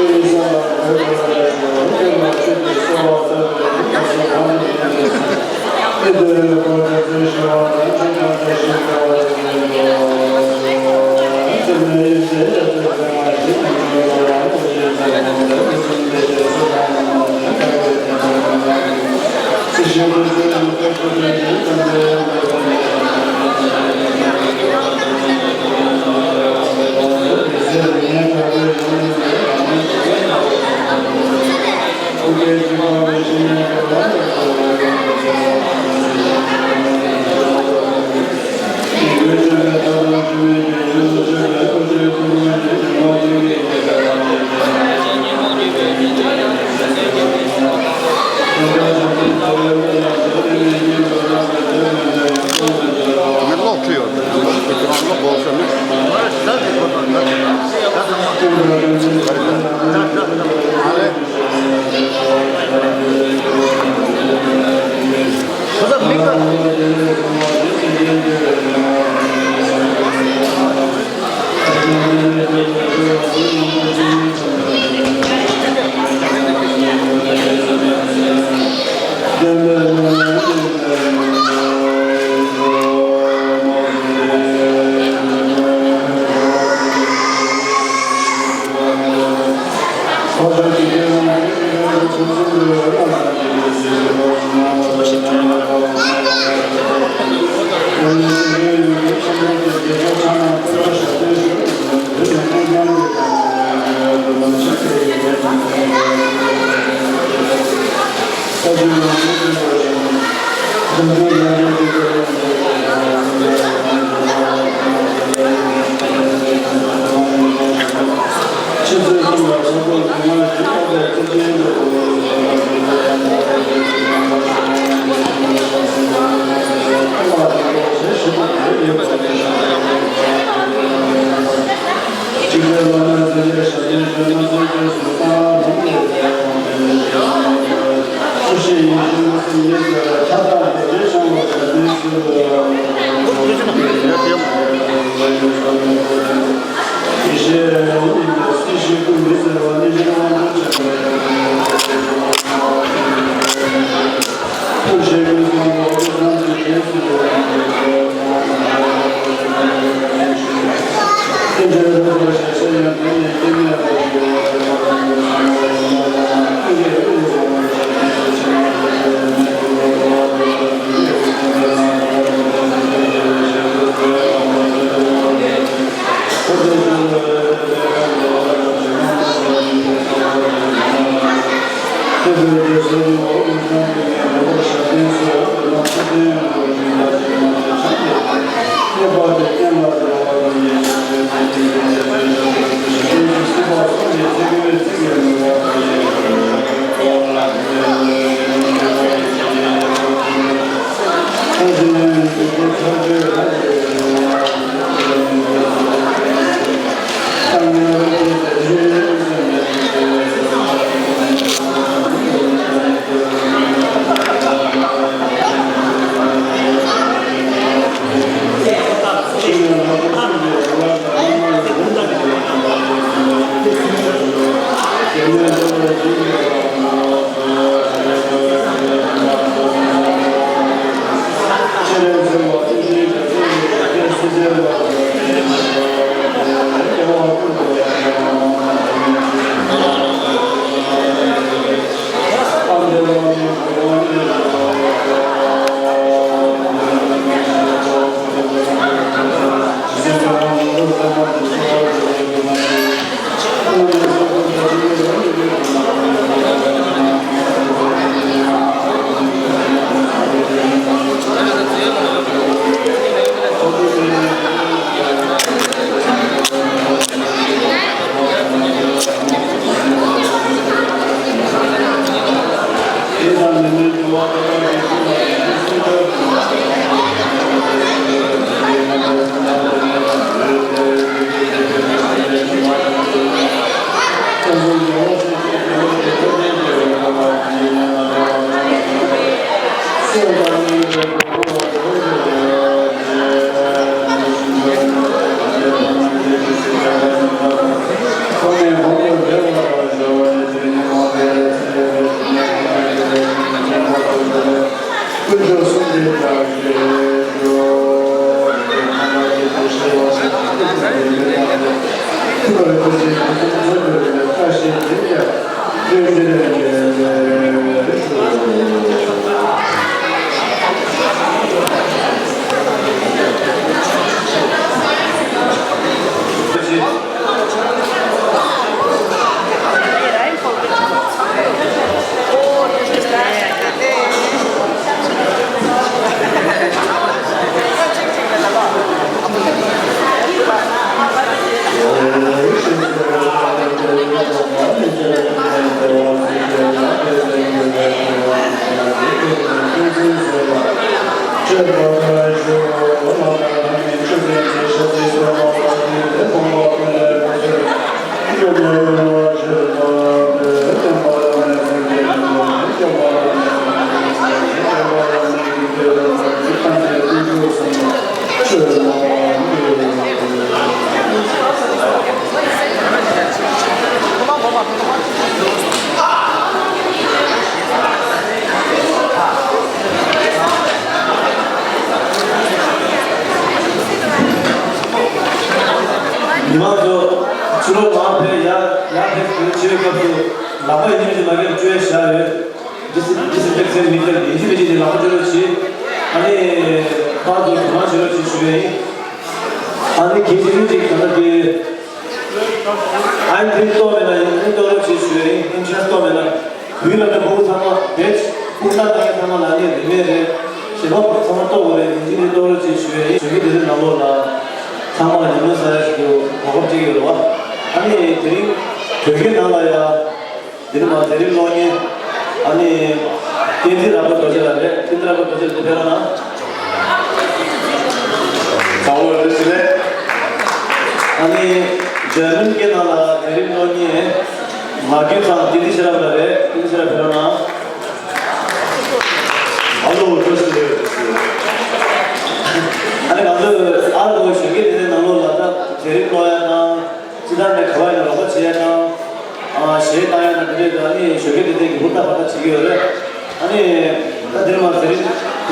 མི་ལོག་ཁྲིད་ཡོད་པས། ཁྱོད་རང་ལོག་དགོས་ཤོག་ནི། མི་མང་ཚོ་ཕྱི་ལོགས་མར་ཕེབས། ཡར་ཡར་ཕེབས་དགོས་བྱེད་པའི་སྐབས་སུ་ལག་པ་ཡིན་གཅིག་མིན་གཅིག་མ་སྐྱེལ་བཅོས་བཞག་ཡོད། ཌི་སི་ཌི་སི་ཨིན་ཕེག་སན་མེ་ཐོཌ་ཡིན་གཅིག་མིན་གཅིག་ནས་ལག་པ་བཅོས་རོགས་གྱིས། ཨ་ནི་པཱ་ཚོ་དུ་མ་བྱེད་རོགས་གྱིས་ཞུ་ཡ་ཡིན། ཨ་ནི་གལ་སྲིད་མི་གཅིག་ད་ལྟ་དེ་ཨ་ནི་ཕིན་ཏོག་མེད་ན་ཡིན་ཕིན་ཏོག་རོགས་གྱིས་ཞུ་ཡ་ཡིན། ཨིན་ཤུ་རན་སི་ཏོག་མེད་ན། བོད་ལ་ད་ཕྲུ་གུ་ཚང་མ་བེད་ཕུགས་ཐག་ལྟ་མཁན་ཚང་མ་ལ་ནི་རིན་མེད་རེད། ཞེ་པོ་ཚང་མ་ལྟོ་གོ་རེད། ཡིན་གཅིག་ནི་ལྟོ་རོགས་ཅེས་ཞུ་ཡ་ཡིན། གཞོན་སྐྱེས་དེ་ཚོའི་ནང་ལོགས་ལ་ཚང་མ་ལ་ཉམས་མྱོང་བསགས་ཡ་ཞིག་ཏུ་གོ་སྐབས་སྤྲད་ཀྱི་ཡོད་རེད་བ། ཨ་ནི་དེ་རིང་བོད་སྐད་ནང་ལ་ཡ་འདིར་མ་མཛད་རིམ་གློག་བརྙན་ཨ་ནི་བསྟན་འཛིན་རབ་དགའ་རྡོ་རྗེ་ལགས་རེད། བསྟན་འཛིན་རབ་དགའ་རྡོ་རྗེ་ལགས་འདི་ཕེབས་རོགས་གནང་། ཚང་མ་ལ་བཀྲ་ཤིས་བདེ་ལེགས། ཨ་ནི་འཇར་མན་སྐད་ནང་ལ་མཛད་རིམ་གློག་བརྙན་མ་བརྒྱུད་ཚང་བསྟན་འཛིན་ཤེས་རབ་ལགས་རེད། བསྟན་འཛིན་ཤེས་རབ་ཕེབས་རོགས་གནང་། ཨ་ལོ་བཀྲ་ཤིས་བདེ་ལེགས། ཨ་ནི་ང་ཚོས་ཨ་རོ་གཞོན་སྐྱེས་དེ་ཚོའི་ནང་ལོགས་ལ་ད་མཛད་རིམ་གློག་ཡ་དང་། ཅི་ལྟར་ནས་ག་བ་ཡིན་ན་རོགས་པ་བྱེད་ཡ་དང་། ཨ་གཞས་བཏང་ཡ་དང་དེ་འདྲས་དང་། ཨ་ནི་གཞོན་སྐྱེས་དེ་ཚོས་ཀྱི་ཧུར་ཐག་བར་ཐག་བྱེད་ཀྱི་ཡོད་རེད། ཨ་ནི་ད་འདིར་མ་ཟེར་དེ་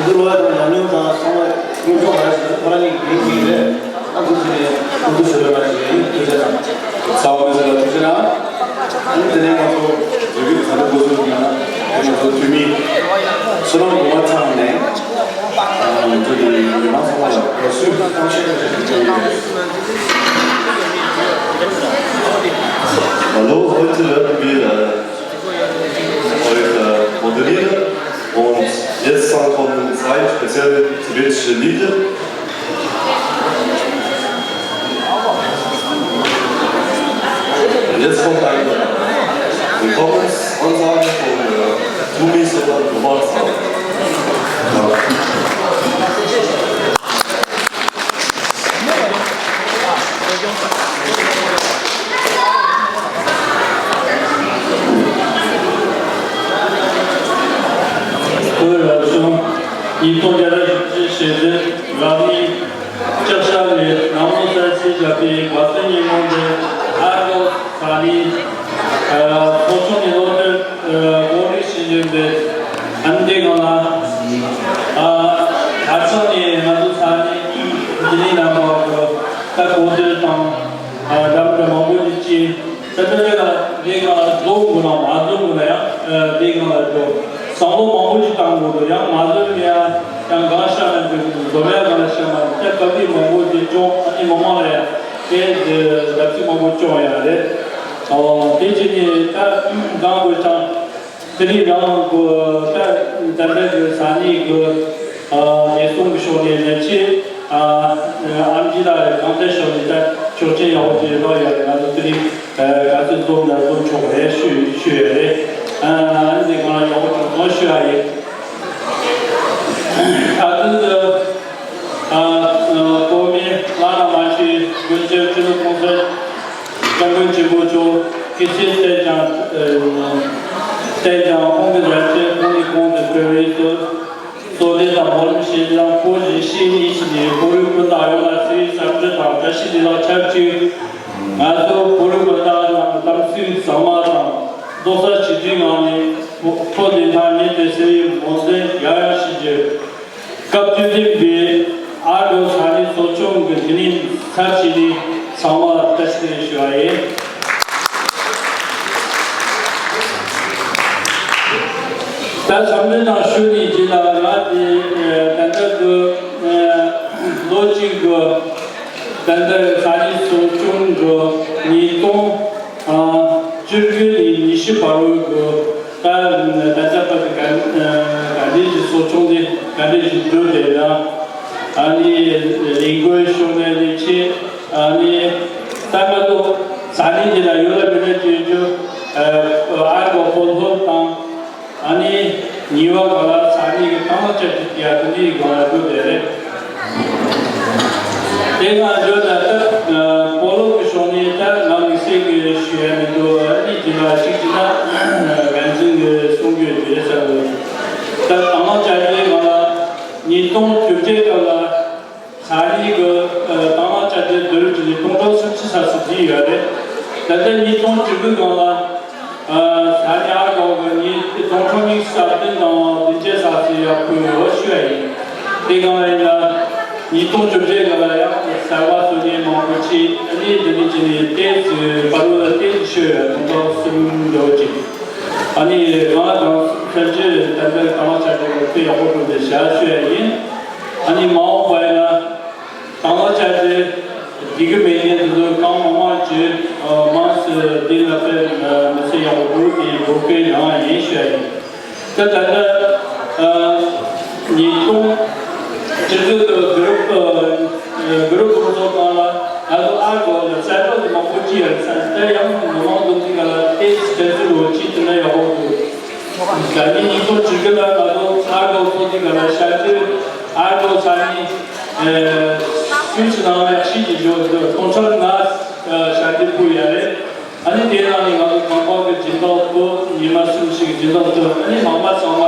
ཚོ་ལོ་ཡ་དང་ཉམས་མྱོང་དང་ཚང་མ་སྙོན་ཐོག་མ་ཞིག་ཁོ་རང་གཉིས་ཀྱི་འགན་འཁྱེར་རེད། ཨ་ཁུ་ཚོ་ནས་ཁོང་ཚོ་ཞོར་ལ་ཞིག་ཡིན། ཐུགས་རྗེ་གནང་། ཚ་བ་མི་ཚོ་ལ་ཐུགས་རྗེ་གནང་། ཨ་ནི་དེ་ནས་ང་ཚོ་བོད་ཀྱི་ད་ལྟ་འགོ་ཚུགས་ཀྱི་ཡིན་ན་ང་ཚོ་འཐུས་མི་བསོད་ནམས་གོང་མ་ཚང་ནས་ང་ཚོ་གི་མི་མང་ཚང་མ་ལ་དགའ་བསུ་བཏང་ཤོག་ཅེས་ཞུ་གི་ཡོད། Hallo, heute werden wir äh, euch äh, moderieren und jetzt kommen zwei spezielle tibetische Lieder. Und jetzt kommt eine Willkommensansage von äh, Tumi Sodan Romansa. སྐུ་ལ་གསུམ། ཉིས་སྟོང་བརྒྱ་དང་བཞི་བཅུ་ཞེ་བདུན་རབ་གནས་ལྕགས་ཞག་ལས་ནང་མོ་གསར་ཚེས་བཞག་པའི་དགའ་སྟོན་ཉིན་མོ་འདིར་ཨ་རོ་ས་གནས་ཚོགས་ཆུང་ནས་སློབ་གྲྭར་གོ་སྒྲིག་ཞུ་རྒྱུ་འདི་ཨ་ནི་འདི་གང་ལ་ཨ་ཧ་ཆང་ནས་ང་ཚོ་ས་གནས་འདི་ནས་རྣམ་པ་གི་ད་གོ་སྒྲིག་དང་འདྲ་མི་འདྲ་མང་པོ་ཞིག་བྱས། ད་ལྟ་འདི་ལ་འདི་གང་ལ་བཟོ་དགོས་ན་མ་བཟོ་དགོས་ན་ཡང་འདི་གང་ལ་འགྲོ་བསམ་བློ་མང་པོ་ཞིག་བཏང་དགོས་འདུག་ཡང་མ་བཟོ་ན་ཡང་ཡང་གང་བཤད་ན་འདུག་འཛོམས་ཡ་གང་ལ་བཤད་མ་འདུག་ད་སྐབས་དེ་མང་པོ་ཞིག་བྱུང་། ཨ་ནི་མི་མང་ལ་ཡང་དེ་འདི་ལབ་ཚིག་མང་པོ་བྱུང་ཡ་རེད། ཨོ་དེ་བྱས་ནས་ད་འདང་དགོས་ཀྱང་། དེ་རིང་རང་གི་ད་ད་ལྟ་གི་ས་གནས་ཀྱི་ཨ་ཉེན་སྲུང་གི་ཕྱོགས་ནས་ནས་ཆེ་ཨ་ཨམ་ཆི་ལགས་རེད། གང་ལྟར་ཕྱོགས་ནས་ད་ཆོག་མཆན་ཡག་པོ་ཅིག་གནང་ཡོད་རེད། ང་ཚོ་དེ་རིང་ཨ་ག་ཚོད་འཛོམས་ན་འཛོམས་ཆོག་རེད་ཞུ་ཞུ་ཡོད་རེད། ཨ་ཨ་ནི་ང་ཡག་པོ་ཅིག་གནང་ཞུ་ཡ་ཡིན། ད་དུང་དུ་ཨ་ཨ་གོང་མའི་བླ་ན་མ་མཆིས་དགུ་བཅུ་སྤྱི་ནོར་གོང་ས་སྐྱབས་མགོན་ཆེན་པོ་མཆོག་སྐུ་ཚེ་བརྟན་ཅིང་བརྟན་ཅིང་ཁོང་གི་ཡར་རྒྱས་གོང་ནས་གོང་དུ་འཕེལ་བའི་ཚུལ། བསོད་བདེ་དང་འཕོ་ལམ་ཞི་ལམ་སྤོ་བཞིན་ཤེས་གཉིས་ཀྱི་བོད་རིགས་སྤུན་ཟླ་ཡོངས་ལ་ཚེ་རིང་བསམ་འགྲུབ་དང་བཀྲ་ཤིས་བདེ་ལེགས་ཆབས་ཅིག་ང་ཚོ་བོད་རིགས་སྤུན་ཟླ་རྣམས་དམ་ཚིག་གཙང་མ་དང་རྡོག་རྩ་གཅིག་སྒྲིལ་ངང་ནས་བོད་བདེན་མཐའ་མྱུར་དུ་གསལ་བའི་སྨོན་འདུན་ཡང་ཡང་ཞུ་རྒྱུ། སྐབས་བཅུ་བདུན་པའི་ཨ་རོ་ས་གནས་ཚོགས་ཆུང་གི་དེ་ནས་ཚར་གཅིག་ནས་ཚང་མ་ལ་བཀྲ་ཤིས་བདེ་ལེགས་ཞུ་བ་ཡིན། ད་འཚམས་འདྲི་དང་ཞུ་ནས་རྗེས་ལ་ང་དེ་ད་ལྟ་གི་ལོ་གཅིག་གི་ད་ལྟ་ས་གནས་གསོ་སྐྱོང་གི་ཉིས་སྟོང་བཅུ་དགུ་ནས་ཉི་ཤུ་བར་དུ་གི་ད་ད་ལྟ་བར་དུ་ག་ག་འདྲས་ཀྱི་གསོ་སྐྱོང་དེ་ག་འདྲས་ཀྱི་འགྲོ་བསྡད་ན། ཨ་ནི་ལས་འགུལ་ཤོར་ནས་ལས་བྱེད། ཨ་ནི་ད་ང་ཚོ་ས་གནས་འདི་ལ་ཡོད་ལ་མེད་ལ་བྱེད་རྒྱུ། ཨ་གོ་སྤོ་ལོ་དང་། ཨ་ནི་ཉི་མ་གང་ལ་ས་གནས་ཀྱི་ཏང་ལ་བཅར་གྱི་ཡ་དེ་འདྲའི་སྒང་ལ་འགྲོ་བསྡད་རེད། དེ་ང་འགྲོ་ད་ལྟ་སྤོ་ལོ་གི་ཕྱོགས་ནས་ད་ང་དམིགས་བསལ་གྱི་ཞུ་ཡ་མི་འདུག་ཨ་ནི་དེ་ལ་གཅིག་བྱས་ན་འགན་འཛིན་གྱི་གསུང་རྒྱུ་ཡོད་ཟེར་བ། ད་ཏང་ལ་བཅར་གྱི་སྒང་ལ་ཉིས་སྟོང་བཅོ་བརྒྱད་སྐབས་ལ། ས་གནས་ཀྱི་ཏང་ལ་བཅར་ཏེ་བསྡུ་རུབ་བྱས་ནས་སྟོང་ཕྲག་སུམ་ཅུ་ཙམ་ཞིག་བསྡུས་ཡོད་རེད། ད་ལྟ་ཉིས་སྟོང་བཅུ་དགུ་སྒང་ལ་ས་གནས་ཨར་སྒོར་གྱི་ཉིས་སྟོང་ཕྲག་གཉིས་ཙམ་བདུན་དང་བདུན་བརྒྱད་ཙམ་ཞིག་ཡར་ཕུལ་ཡོད་ཞུ་ཡ་ཡིན། དེ་སྒང་ལ་ཡིན་ན་ཉིས་སྟོང་བཅོ་བརྒྱད་སྒང་ལ་ཡང་གསར་པ་བཟོ་མཁན་མང་པོ་ཅིག་ཨ་ནི་འདི་ནས་བྱས་ནས་ཏོག་ཙམ་བར་དུ་ལ་ཏོག་ཙམ་ཤོར་ཡོད། སྟོང་ཕྲག་གསུམ་འདྲ་བོ་ཅིག་ཨ་ནི་ང་དང་ཕལ་ཆེར་ད་ལྟ་ཏང་ལ་བཅར་ཏེ་དཔེ་ཡག་པོ་བྱུང་སྟེ་བཞག་ཞུ་ཡ་ཡིན། ཨ་ནི་མ་འོངས་པ་ཡིན་ན་ཏང་ལ་བཅར་ཏེ་འགྲིག་གི་མེད་མཁན་དེ་ཚོ་གང་མང་མང་ཅིག་མང་སུ་འདི་ལ་དཔེ་མི་སྲིད་ཡག་པོ་འདུག་དེ་འབོད་སྐུལ་ཡང་ཡིན་ཞུ་ཡ་ཡིན། ད་ད་ལྟ་ཉིས་སྟོང་སྤྱི་ཚོགས་ཀྱི་གུ་རུབ་གུ་རུབ་ཁོང་ཚོ་སྒང་ལ་ང་ཚོ་ཨར་སྒོར་ལ་གསར་གཏོད་ཀྱི་མང་པོ་ཅིག་ཡོད་ཙང་ད་ཡང་མི་མང་ཚོ་འདི་ག་ལ་ཏོག་ཙམ་དཔེ་མཛོད་ཅིག་བསྐྲུན་ན་ཡག་པོ་འདུག་ད་ནི་ཉིས་སྟོང་བཅུ་དགུ་ལ་ང་ཚོ་ཨར་སྒོར་ཚོགས་སྡེ་ག་ལ་ཞབས་ཞུ་ཨར་སྒོར་ས་གནས་སུམ་ཅུ་དང་ཡག་ཤོས་ཀྱི་འཇོག་སྟོང་ཕྲག་ལྔ་ཞབས་ཞུ་ཕུལ་ཡ་རེད། ཨ་ནི་དེ་ནང་ནས་ང་ཚོ་ཁང་པ་གི་སྦྱིན་བདག་ཚོ་ཉི་མ་གསུམ་ཞིག་སྦྱིན་བདག་ཚོ་ཨ་ནི་མང་མ་ཚང་མ་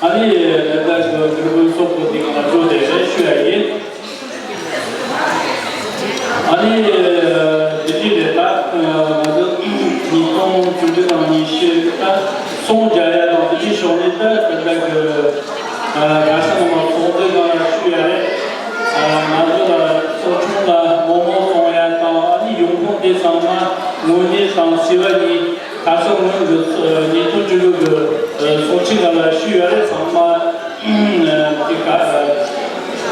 ཨ་ནི་ལས་ཀ་གི་སྒྲུབ་ཕུག་ཚོགས་པ་དེ་ག་ལ་འགྲོ་བསྡད་རེད་ཞུ་ཡ་ཡིན། ཨ་ནི་འདི་འདྲ་རེད། ད་ང་ཚོ་ཉིས་སྟོང་བཅུ་དྲུག་དང་ཉི་ཤུ་ད་ཚོང་རྒྱག་ཡ་དང་འདི་འདྲའི་ཕྱོགས་ནས་ད་ད་ལྟ་གི་ག་ས་ནང་མ་ཚོང་འདི་ག་ལ་ཞུ་ཡ་རེད། ང་ཚོ་ལ་གསོ་སྐྱོང་ལ་མོག་མོག་གཏོང་ཡ་དང་ཨ་ནི་ཡོང་ཁུངས་དེ་ཚང་མ་དངོས་གནས་དང་སྲིད་པ་ཡིན། ཁ་སང་སྔོན་གྱི་ཉིས་སྟོང་བཅུ་དྲུག་གི་ཚོགས་ཆེན་ལ་ཞུས་ཡོད་རེད། ཚང་མ་དེ་ག་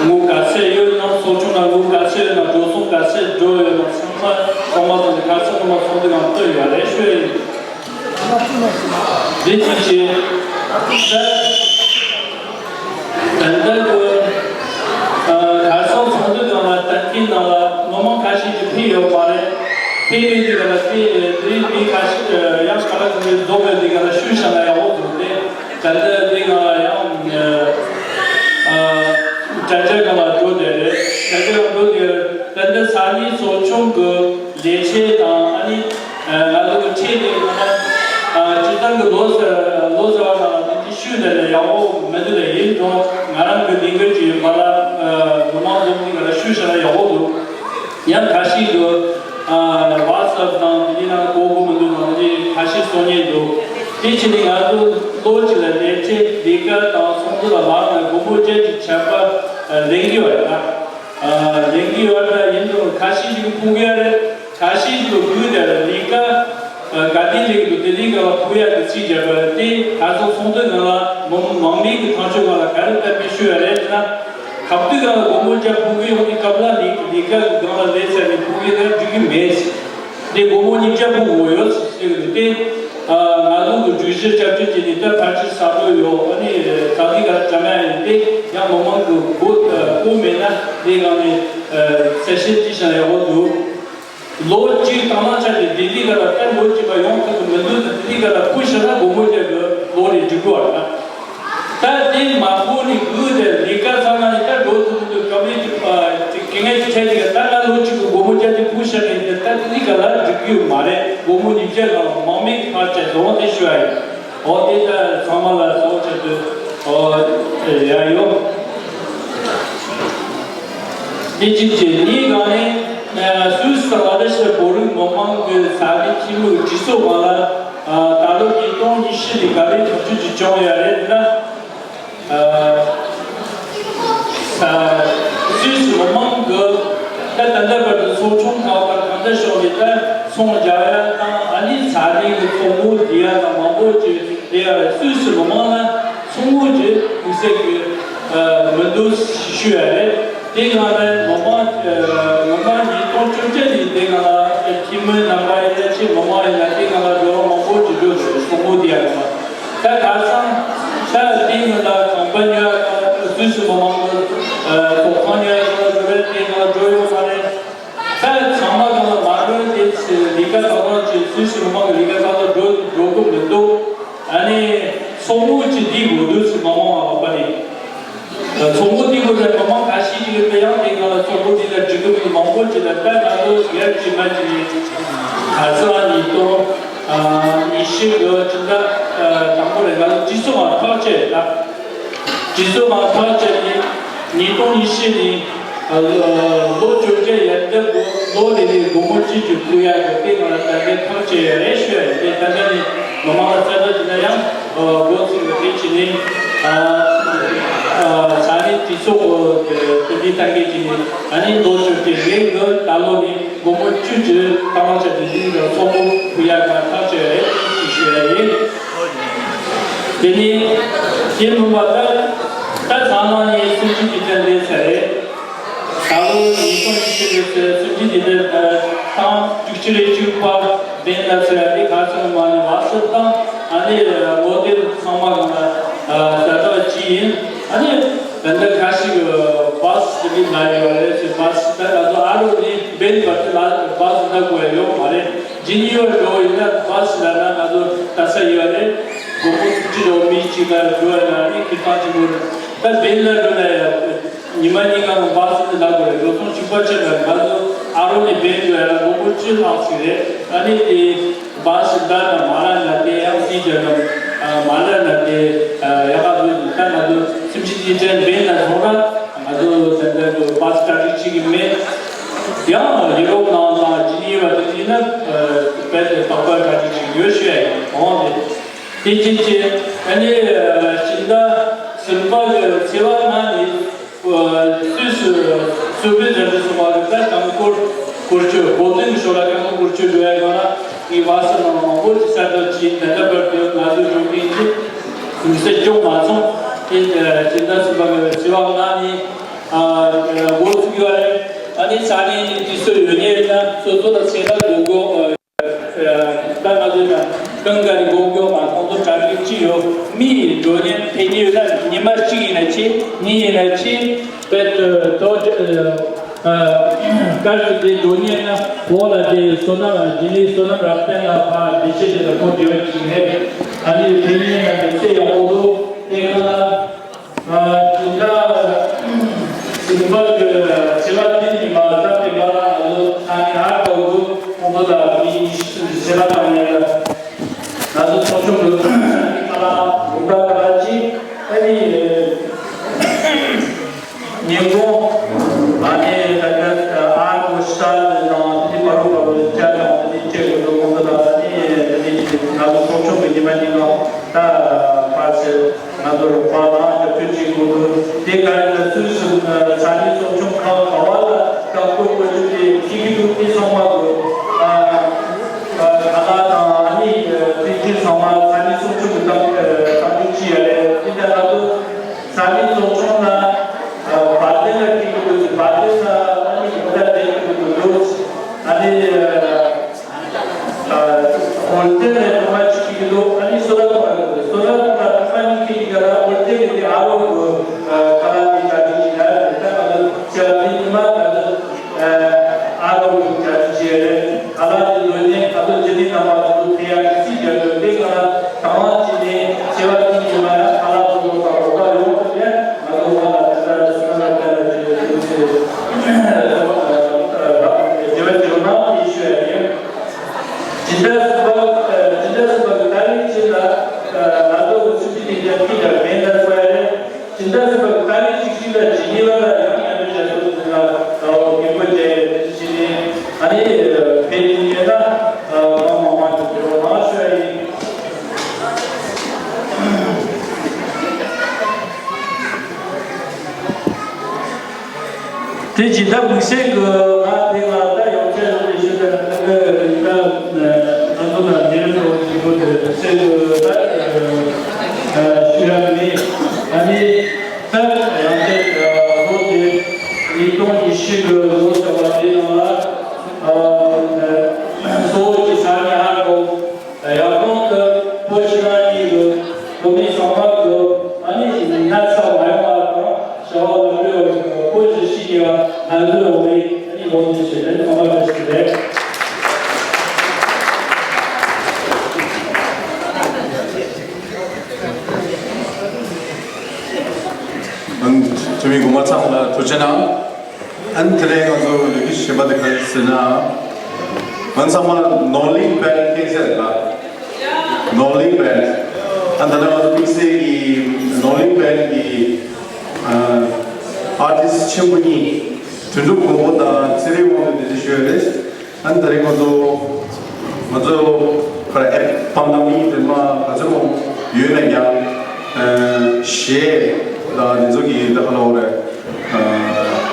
ངོ་ག་ཚད་ཡོད་ན་ཚོགས་ཆུང་ལ་ངོ་ག་ཚད་ཡོད་ན་འགྲོ་སོང་ག་ཚད་འགྲོ་ཡོད་ན་ཚང་མ་ཚང་མ་ཚང་མ་ཁ་སང་ཚང་མ་ཚོགས་འདུ་ནང་བཏོན་ཡོད་རེད་ཞུ་ཡ་ཡིན། འདི་གཅིག་བྱས། ད་ལྟ་གི་གར་སོང་ཚོགས་འདུ་སྒང་ལ་གཏན་འཁེལ་ནང་ལ་མི་མང་ཁ་ཤས་ཀྱིས་ཕེབས་ཡོད་མ་རེད། ཕེབས་མེད་དེ་ག་ལ་ཕེབས་དེ་མི་ཁ་ཤས་ཡང་ག་ལ་ཚོགས་འདུ་རྫོགས་ཡོད་དེ་ག་ལ་ཞུས་བཞག་ན་ཡག་པོ་འདུག་སྟེ། ད་ལྟ་དེ་སྒང་ལ་ཡང་དྲ་རྒྱ་སྒང་ལ་འགྲོ་བསྡད་རེད། དྲ་རྒྱ་སྒང་འགྲོ་དེ་ད་ལྟ་ས་གནས་ཚོགས་ཆུང་གི་ལས་བྱེད་དང་ཨ་ནི་ང་ཚོ་གི་ཁྲིད་དེ་ཡོད་ན་སྤྱིར་བཏང་གི་ལོ་གསར་ལོ་གསར་བ་ནང་ལ་དེ་འདྲ་ཞུས་ནས་ཡག་པོ་མི་འདུག་ལ། ཡིན་རུང་ང་རང་གི་ལས་འགུལ་གྱི་ཡོད་པ་ལ་མི་མང་ཚོ་འདི་ག་ལ་ཞུས་བཞག་ན་ཡག་པོ་འདུག་ཡང་ཁ་ཤས་ཀྱིས་ཨ་WhatsApp་དང་དེ་ནང་གོ་གོ་མི་འདུག་ནང་དེ་ཁ་ཤས་གསུང་མཁན་འདུག་དེ་བྱས་ནས་ང་ཚོ་ལོ་གཅིག་ལ་ལས་བྱེད་ལས་ཀ་དང་ཚོགས་འདུ་ལ་མར་ནས་སྒོར་མོ་བརྒྱད་ཀྱི་ཆད་པ་ལེན་གྱི་ཡོད་རེད། ད་ལེན་གྱི་ཡོད་རེད། ཡིན་རུང་ཁ་ཤས་ཤིག་ཕུང་གི་ཡོད་རེད། ཁ་ཤས་ཤིག་ལ་དགོས་དེ་ལས་ཀ་ག་དེ་ལས་ཀྱི་འདུག་དེ་རིང་ག་ལ་ཕུང་ཡ་གི་ཚིག་བརྒྱབ་པ་རེད། དེ་ཁ་སང་ཚོགས་འདུ་ནང་ལ་མི་མང་མི་གི་ཐག་གཅོད་སྒང་ལ་ག་རེ་གཏན་འཁེལ་ཞུས་ཡ་རེད་ཟེར་ན། སྐབས་དུས་སྒང་ལ་སྒོར་མོ་བརྒྱ་ཕུང་གི་ཡོང་དུས་སྐབས་ལ་ལས་ལས་ཀ་གི་སྒང་ལ་ལས་ཚར་ནས་ཕུང་གི་ཡོད་ན་འགྲིག་གི་མེད། དེ་སྒོར་མོ་ཉིས་བརྒྱ་ཕུང་དགོས་ཡོད་ཟེར་གི་འདུག་དེ་ང་ཚོ་གི་གྲོས་གཞི་བསྐྱར་བཅོས་བྱས་ནས་ད་ཕལ་ཆེར་ས་རྡོ་ཡོད། ཨ་ནི་ད་ལྟའི་ག་ལ་འགྲམ་ཡ་ཡིན། དེ་ཡང་མི་མང་གི་མགོ་སྐོར་མེད་ན་དེ་སྒང་ནས་གསལ་བཤད་ཅིག་བྱས་ན་ཡག་པོ་འདུག་ལོ་གཅིག་དང་བླངས་ཆ་དེ་ལྡི་ལི་ག་ལ་ད་ལོ་གཅིག་མ་ཡོང་ཐུབ་ཀྱི་མི་འདུག་ལྡི་ལི་ག་ལ་ཕུལ་ཤེ་ན་སྒོར་མོ་བརྒྱ་གི་ལོ་རེ་འགྲིག་གི་བ་ད། ད་དེ་མ་ཕུལ་ནས་སྒུག་དེ་ལས་ཀ་ཚང་མ་ནི་ད་འགྲོ་ཐུབ་མི་འདུག་སྐབས་རེ་གཅིག་དེ་གལ་ངན་གཅིག་འཕྲད་དེ་ག་ད་ང་ལོ་གཅིག་གི་སྒོར་མོ་བརྒྱ་དེ་ཕུལ་ཤེ་ནས་དེ་ད་ལྡི་ལི་ག་ལ་འགྲིག་གི་ཡོད་མ་རེད། སྒོར་མོ་ཉིས་བརྒྱ་ག་ལ་མང་མེད་ཀྱི་ཕར་བྱས་དོ་དེ་ཞུ་ཡ་ཡིན། འོ་དེ་ལྟར་ཚང་མ་ལ་གསོལ་བ་བྱེད་དུ་འོ་ཡ་ཡོད། དེ་གཅིག་བྱས་གཉིས་སྒང་ནས་སུད་སི་དང་ལ་དྭགས་ཤར་བོད་རིགས་མི་མང་གི་ས་གནས་སྤྱི་མོས་གྲོས་ཚོགས་སྒང་ལ་ད་ལོ་ཉིས་སྟོང་ཉི་ཤུ་ལས་ག་རེ་ཐག་གཅོད་ཅིག་བྱུང་ཡོད་རེད་ན། སུད་སི་མི་མང་གི་ད་ད་ལྟ་བར་དུ་ཚོགས་ཆུང་ཁག་དང་གང་འདྲ་ཕྱོགས་ནས་ད་ཚོང་རྒྱག་ཡ་དང་ཨ་ནི་ས་གནས་ཀྱི་ཚོང་མུ་འདི་ཡ་དང་མང་པོ་ཅིག་རེད་ཡ། སུད་སི་མི་མང་ལ་ ཚོགས་མི་གི་དམིགས་བསལ་གྱི་མི་འདུག་ཞུ་ཡ་རེད། དེ་སྔ་ནས་མི་མང་མི་མང་ཉིས་སྟོང་བཅོ་བརྒྱད་ནས་དེ་སྔ་ལ་འཐུས་མི་རྣམ་པ་ཡིན་ན་ཆེ་མི་མང་ཡིན་ན་དེ་སྔ་ལ་འགྲོ་བ་མང་པོ་ཅིག་འགྲོ་འདུག་ཚོགས་མི་དེ་ཡང་ད་ག་ས་ད་དེ་སྔ་ལ་ཁང་པ་ཉོ་ཡ་དང་སུད་སི་མི་མང་གི་ཚོགས་ཁང་ཉོ་ཡ་དང་འགྲོ་རེད། དེ་སྔ་ལ་འགྲོ་ཡོད་མ་རེད། ད་ཚང་མ་གང་ལ་མ་འགྲོ་དེ་ལས་ཀ་ཏག་ཏག་བྱེད་སུད་སི་མི་མང་གི་ལས་ཀ་ཏག་ཏག་འགྲོ་འགྲོ་གི་མི་འདུག་ཨ་ནི་ཚོགས་མི་ཅིག་འདི་དགོས་འདུག་ཟེར་མི་མང་ལ་ལབ་པ་རེད། ཚོགས་མི་འདི་དགོས་ཟེར་མི་མང་ཁ་ཤས་ཅིག་ཡོད་པ་ཡང་དེ་གང་ལ་ཚོགས་མི་འདི་ལ་འགྲིག་གི་མི་མང་པོ་ཅིག་ལ་ད་ང་ཚོ་ཡར་ཅིག་མ་ཅིག་ནས་ག་ས་ལ་ཉིས་སྟོང་ཉི་ཤུ་ལོ་ཅིག་ལ་དང་པོ་རེད། ང་ཚོ་སྤྱི་ཚོགས་ལ་ཐག་བཅད་ད། སྤྱི་ཚོགས་ལ་ཐག་བཅད་ནས་ཉིས་སྟོང་ཉི་ཤུ་ནས་ལོ་བཅོ་བརྒྱད་ཡར་འདེབས་ལོ་ལོ་རེ་རེ་སྒོར་མོ་གཅིག་གི་ཕུལ་ཡག་གི་དེ་ང་ལ་ད་ལྟའི་ཐག་བཅད་ཡོད་རེད་ཞུ་ཡ་ཡིན། དེ་ད་ལྟ་ནས་མི་མང་ལ་གསལ་བསྒྲགས་བྱས་ན་ཡང་འགོ་ཚུགས་པ་དེ་བྱས་ནས་ས་གནས་སྤྱི་ཚོགས་དེ་འདི་ལྟ་མཁན་བྱས་ནས་ཨ་ནི་ལོ་བཅོ་བརྒྱད་རེ་གི་ད་ལོ་ནས་སྒོར་མོ་བཅུ་གཅིག་གཏོང་བ་བྱས་ཏེ་འདི་ལ་ཚོགས་མི་ཕུལ་ཡག་གི་ཐག་བཅད་ཡོད་རེད་ཞུ་ཡ་ཡིན། དེ་ནས་དེ་མིན་པ་ད་ད་ཚང་མ་ནས་སུམ་ཅུ་དུས་དྲན་སླེབས་ཚར་རེད། ད་ལོ་ཉིས་སྟོང་ཉི་ཤུ་རེད་ཟེར་སུམ་ཅུ་དུས་དྲན་ཐེངས་བཅུ་གཅིག་རེ་བཅུ་པ་བན་ལ་ཟེར་ཡ་དེ་ག་ཚོད་མ་ནས་བར་སྲིད་དང་ཨ་ནི་ལོ་དེར་ཚང་མ་གང་ལ་གསལ་བསྒྲགས་ཅི་ཡིན། ཨ་ནི་བན་ད་ཁ་ཤས་ཀྱི་བར་སྲིད་དེ་ལ་ཡོད་རེད་ཟེར། བར་སྲིད་ད་ང་ཚོ་ཨ་རོ་ནས་བན་བར་དུ་ལ་བར་སྲིད་ལ་དགོས་ཡ་ཡོད་མ་རེད། ཇི་ནི་ཝར་འགྲོ་བ་ཡིན་ན་བྷ་སི་ལ་ན་ང་ཚོ་ལྟ་ས་ཡོད་རེད། སྒོར་མོ་བཅུ་གཅིག་ལོ་མི་གཅིག་ལ་འགྲོ་ཡ་ན་ནི་ཁེ་བཟང་ཆེན་པོ་རེད། ད་བན་ལ་འགྲོ་ན་ཡང་ཉི་མ་གཉིས་ཀ་ལ་བྷ་སི་ལ་འགྲོ་རེད། འགྲོ་སོང་གཅིག་པ་ཆེ་ན་ང་ཚོ་ཨ་རོ་ནས་བན་འགྲོ་ཡ་ལ་སྒོར་མོ་བཅུ་ལྷག་ཞིག་རེད། ཨ་ནི་དེ་བྷ་སི་འདྲ་ན་མ་ལ་ན་དེ་ཡང་སྲིད་རྒྱ་ནམ་མ་ལ་ན་དེ་ཡ་ག་འགྲོ་ད་ང་ཚོ་སེམས་ཅན་དེ་དྲན་བན་ལ་སོང་ན་ང་ཚོ་ད་ལྟ་འགྲོ་བྷ་སི་གྲ་སྒྲིག་བྱེད་ཀྱི་མེད། ཡང་ཡུ་རོབ་ནང་དང་ཇི་ནི་ཝ་དེ་ཡིན་ན་དཔེ་དེ་དག་པ་གྲ་སྒྲིག་ཅིག་ཡོད་ཞུ་ཡ་ཡིན། འོང་དེ་དེ་ཅི་ཅི་ཨ་ནི་སྤྱི་ཟླ་གསུམ་པ་གི་ཚེས་པ་ལྔ་ནི་སུད་སི་སུད་བུན་ཟེར་དུ་སོང་བ་གི་ད་ཀང་ཀོར་སྐོར་སྐྱོད་གོ་དོན་ཤོར་ལ་ཀང་ཀོར་སྐོར་སྐྱོད་འགྲོ་ཡ་ཡོད་ན་ངའི་བར་སེ་ནང་མང་པོ་ཅིག་གསར་གཏོད་ཀྱིས་ད་ལྟ་བར་དུ་ང་ཚོའི་འགྲོ་མཁན་གྱི་མི་སེར་སྐྱོང་མ་སོང་། དེ་སྤྱི་ཟླ་གསུམ་པ་གི་ཚེས་པ་ལྔ་ནི། ཨ་འགོ་ཚུགས་ཡོད་རེད། ཨ་ནི་ས་གནས་ནས་དུས་ཚོད་ཡོད་ནས་ཡིན་ན་སོ་སོ་ལ་ཚེ་ལ་དགོས་དགོས་ད་ང་ཚོས་ཀྱང་གང་ག་རེ་དགོས་དགོས་མ་ཁོང་ཚོ་གྲ་སྒྲིག་ཅི་ཡོད། མི་ཡི་འགྲོ་ཉེན་ཕེབས་ཉེན་ཡོད་ན་ཉི་མ་གཅིག་ཡིན་ན་ཆེ་གཉིས་ཡིན་ན་ཆེ་བེད་ཐོ་སྐར་ཞིག་དེ་འགྲོ་ཉེན་ན་འོག་ལ་དེ་བསོད་ནམས་ལྗིད་ལི་བསོད་ནམས་རབ་བརྟན་ལ་ཕ་བདེ་ཆེ་དེ་ལ་ཁོ་དེ་བ་གཅིག་རེད། ཨ་ནི་ཕེབས་ཉེན་ན་དེ་ཚེ་ཡག་པོ་འདུག་དེ་ག་ལ། ཨ་ད་སྲིད་པ་གི་ཚེས་པ་བདུན་ཉི་མ་ད་དེ་ག་ལ་ང་ཚོ་ས་གནས་ཨར་ཀའུ་ཁོང་ཚོ་ལ་མི་ཚེས་པ་དང་ཉེ་ལ་ང་ཚོ་ཚོགས་ཆུང་གི་ཁ་ལག་འབུམ་ཕྲག་ཁ་ལག་ཅིག་ཨ་ནི་ཉིན་གུང་ཨ་ནི་ད་ལྟ་ཨར་ཀའུ་ཤ་ལ་དང་དེ་བར་དུ་བར་དུ་ཅ་དང་དེ་སྤྲད་དགོས་འདུག་ཁོང་ཚོ་ལ་ཨ་ནི་དེ་ང་ཚོ་ཚོགས་ཆུང་གི་ཉི་མ་ཉིན་གང་ད་ཕར་ཚུར། ང་ཚོར་དཔའ་ལ་རྒྱབ་སྐྱོར་བྱེད་དགོས་འདུག་དེ་ག་རེ་ལ་སུད་སི་ས་གནས་ཚོགས་ཆུང་ཁག་ག་བ་ལ་བཀའ་བཀོད་བཀོད་རྒྱུ་དེ་ཁྱི་གི་འདུག་དེ་ཚང་མ་གི་ཨ་ཨ་ཁ་ལག་དང་ཨ་ནི་དེ་དེ་ཚང་མ་ས་གནས་ཚོགས་ཆུང་གི་བཏང་བཏང་རྒྱུ་ཅི་ཡ་རེད། དེ་ལྟར་ང་ཚོ་ས་གནས་ཚོགས་ཆུང་ལ་ཨ་བར་དེ་ལ་ཁྱི་གི་འདུག་བར་དེ་ལ་ཨ་ནི་གི་ད་དེ་ཁྱི་གི་འདུག་ཨ་ནི། ཨོ་དེ་ནས་ཐོག་མ་གཅིག་གི་ལོ་ཨ་ནི་སོ་ར་ཐོག་མ་ཡོད་རེད། སོ་ར་ཐོག་མ་ཐོག་མ་གཉིས་ཀྱི་གི་ག་ར་ཨོ་དེ་གི་དེ་ཨ་རོ་གི་ཁ་ལག་དེ་གྲ་སྒྲིག་བྱེད་ཡ་རེད། ད་ང་ཚོ་ཆེ་བ་དེ་ཉི་མ་ང་ཚོ་ཨ་རོ་གི་གྲ་སྒྲིག་བྱེད་ཡ་རེད། ཁ་ལག་དེ་ལོ་ནས་ང་ཚོ་ཇི་ནི་ནང་མ་ང་ཚོ་ཕེ་ཡ་གི་སྲིད་རྒྱ་གི་དེ་ང་དང་བ་གཅིག་ནས་ཆེ་བ་དེ་ཉི་མ་ཡ་ཁ་ལག་ཚོ་ལོ་ཙཱ་རོགས་པ་ཡོང་ཐུབ་ཡ་ང་ཚོ་ཁ་ལག་དེ་ལྟར་སོ་ན་ལ་དེ་ལ་དེ་དེ་དེ་བ་དེ་བ་ན་དེ་ཞུ་ཡ་ཡིན། སྤྱི་ཟླ་གསུམ་པ་སྤྱི་ཟླ་གསུམ་པ་གི་ཏ་རིག་གཅིག་ལ་ང་ཚོ་གི་སུ་ཇི་དེ་རྒྱ་སྐྱིད་དང་བན་ལ་སོ་ཡ་རེད། སྤྱི་ཟླ་གསུམ་པ་གི་ཏ་རིག་བཅུ་གཅིག་ལ་ཇི་ནི་ཝ་ལ་ཡང་ཡང་མི་བྱ་སོ་ཟིན་ལ་ད་བར་དགོས་མཁོ་བྱས་ཡོད་དེ་ཕྱི་ནས་ཨ་ནི་ཕེབས་ཀྱི་ཡོད་ན་གང་མང་མང་ཞིག་འབྱོར་བ་གནང་ཞུ་ཡ་ཡིན། དེ་ཇི་ལྟར་དམིགས་བསལ་གྱི་ང་དེ་ང་ད་ཡོངས་ཁྱབ་ལ་ཞུ་བ་ན་ང་ད་ང་ཚོ་ན་ཉེ་རབས་ཀྱི་གོ་དེ་དམིགས་བསལ་གྱི་ད་ཞུ་ཡ་མེད། ཁོ་ཤི་ང་ཡིན་དུ་བོད་མི་ཚང་མ་དུ་ཨ་ནི་ན་ཚ་མ་ཡོང་བ་དང་བྱ་བ་ལམ་འགྲོ་ཡོང་ཁོ་ཞི་ཤི་ཡ་ང་ཚོའི་འོག་མི་ཨ་ནི་ལོ་ནི་བྱེད་ཨ་ནི་ཚང་མ་བྱེད་ཤི་རེད། ཨ་ནི་འཐུས་མི་གོང་མ་ཚང་མ་ལ་ཐུགས་རྗེ་གནང་། ཨ་ནི་དེ་རིང་ང་ཚོ་ལས་འགུལ་གཞན་པ་དེ་ག་རེ་ཟེར་ན། ང་ཚང་མ་ནོར་གླིང་བན་མཁྱེན་གསལ་ལ། ནོར་གླིང་བན། ཨ་ད་ལྟ་ང་ཚོ་དམིགས་བསལ་གྱི་ནོར་གླིང་བན་གྱི་ཨ་ཨར་ཊིསི་ཆེན་པོ་གཉིས། དོན་གྲུབ་མགོན་པོ་དང་ཚེ་རིང་དབང་མོ་དེ་འདྲ་ཞུ་ཡ་རེད། ཨ་ནི་ད་རེས་ང་ཚོ་ང་ཚོ་ཁ་ཨེབ་ཕམ་དང་མི་དེ་མ་ག་ཚོད་མང་ཡོད་ན་ཡང་གཞས་དང་དེ་ཚོ་གི་ད་ག་ལབ་དགོས་རེད།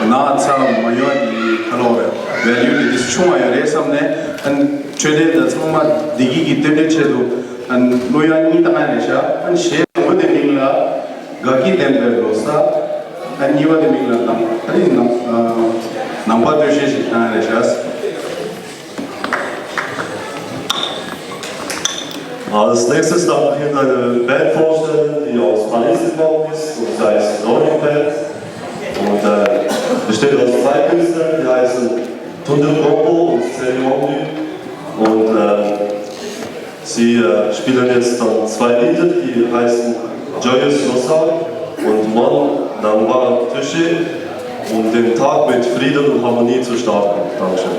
ན་ཚ་མ་ཡོང་གི་ད་ག་ལབ་དགོས་རེད། ཝེ་ལིའུ་དེ་དེ་ཆུང་བ་ཡོད་རེད་བསམ་ནས། ཨ་ནི་འཕྲོད་བསྟེན་དང་ཚང་མ་བདེ་སྐྱིད་ཀྱི་རྟེན་འབྲེལ་ཆེད་དུ་ཨ་ནི་གླུ་དབྱངས་གཉིས་བཏང་ཡ་རེད་ཤག་ཨ་ནི་གཞས་དང་པོ་དེ་མིང་ལ་དགའ་སྐྱིད་ལྡན་པའི་ལོ་གསར། ཨ་ནི་གཉིས་པ་དེ་མིང་ལ་ནང་ཨ་ནི་ནང་ནང་པ་སྟོད་གཞས་ཤིག་བཏང་ཡ་རེད་ཤག Als nächstes darf ich Ihnen eine Band vorstellen, die aus Paris gekommen ist, und zwar ist Norin Band. Und äh, besteht aus zwei Künstlern, die heißen Tunde Kombo und Seri Wangyu. Und äh, sie äh, spielen jetzt dann zwei Lieder, die heißen Joyous Losar und Mon Nangwa Tushe, um den Tag mit Frieden und Harmonie zu starten. Dankeschön.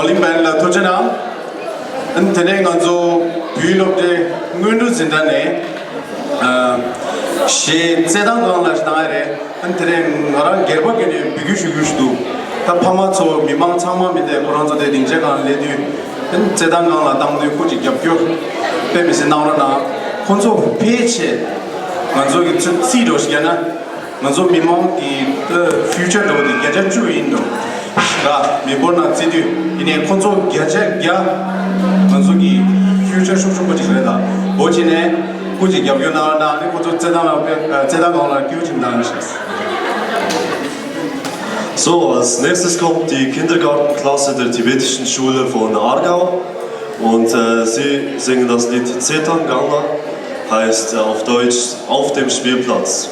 ལིང་བན་ལ་ཐུགས་རྗེ་གནང་། ཨ་ནི་དེ་ནས་ང་ཚོ་བོད་སློབ་གྲྭའི་སྔོན་འགྲོ་འཛིན་གྲྭ་ནས་ཨ་གཞས་རྩེད་ཐང་སྒང་ལ་གནང་ཡ་རེད། ཨ་ནི་དེ་ནས་ང་རང་སྒེར་པ་གི་ནས་འབོད་སྐུལ་ཞུ་རྒྱུ་ཞིག་འདུག་ད་ཕ་མ་ཚོ་མི་མང་ཚང་མ་མི་དེ་ཁོ་རང་ཚོ་དེ་སྡིངས་ཆ་སྒང་སླེབས་དུས་ཨ་ནི་རྩེད་ཐང་སྒང་ལ་བཏང་དུས་སྐུ་མཁྱེན་རྒྱབ་སྐྱོར་དཔེ་མི་སྲིད་གནང་རོགས་གནང་། ཁོང་ཚོ་ཕལ་ཆེར་ང་ཚོ་གི་ཚོད་རྩིས་འགྲོ་ཞིག་ཡ་ན། ང་ཚོ་མི་མང་གི་ཕིའུ་ཅར་འགྲོ་བ་དེ་བརྒྱ་ཆ་བཅུ་ཡིན་འགྲོ། ར་མི་འབོར་ནང་བརྩི་དུས་ཡིན་ནའི་ཁོང་ཚོ་བརྒྱ་ཆ་བརྒྱ་ང་ཚོ་གི་ཕིའུ་ཅར་ཤུགས་ཆེན་པོ་ཅིག་རེད་ལ། འོ་བྱས་ནས་སྐུ་མཁྱེན་རྒྱབ་སྐྱོར་གནང་རོགས་གནང་། ཨ་ནི་ཁོང་ཚོ་རྩེད་ཐང་ལ་དཔེ་རྩེད་ཐང་སྒང་ལ་སྐྱོད་ཅིག་གནང་ཞིག So, als nächstes kommt die Kindergartenklasse der Tibetischen Schule von Aargau und äh, sie singen das Lied Tsetan Gangla, heißt äh, auf Deutsch Auf dem Spielplatz.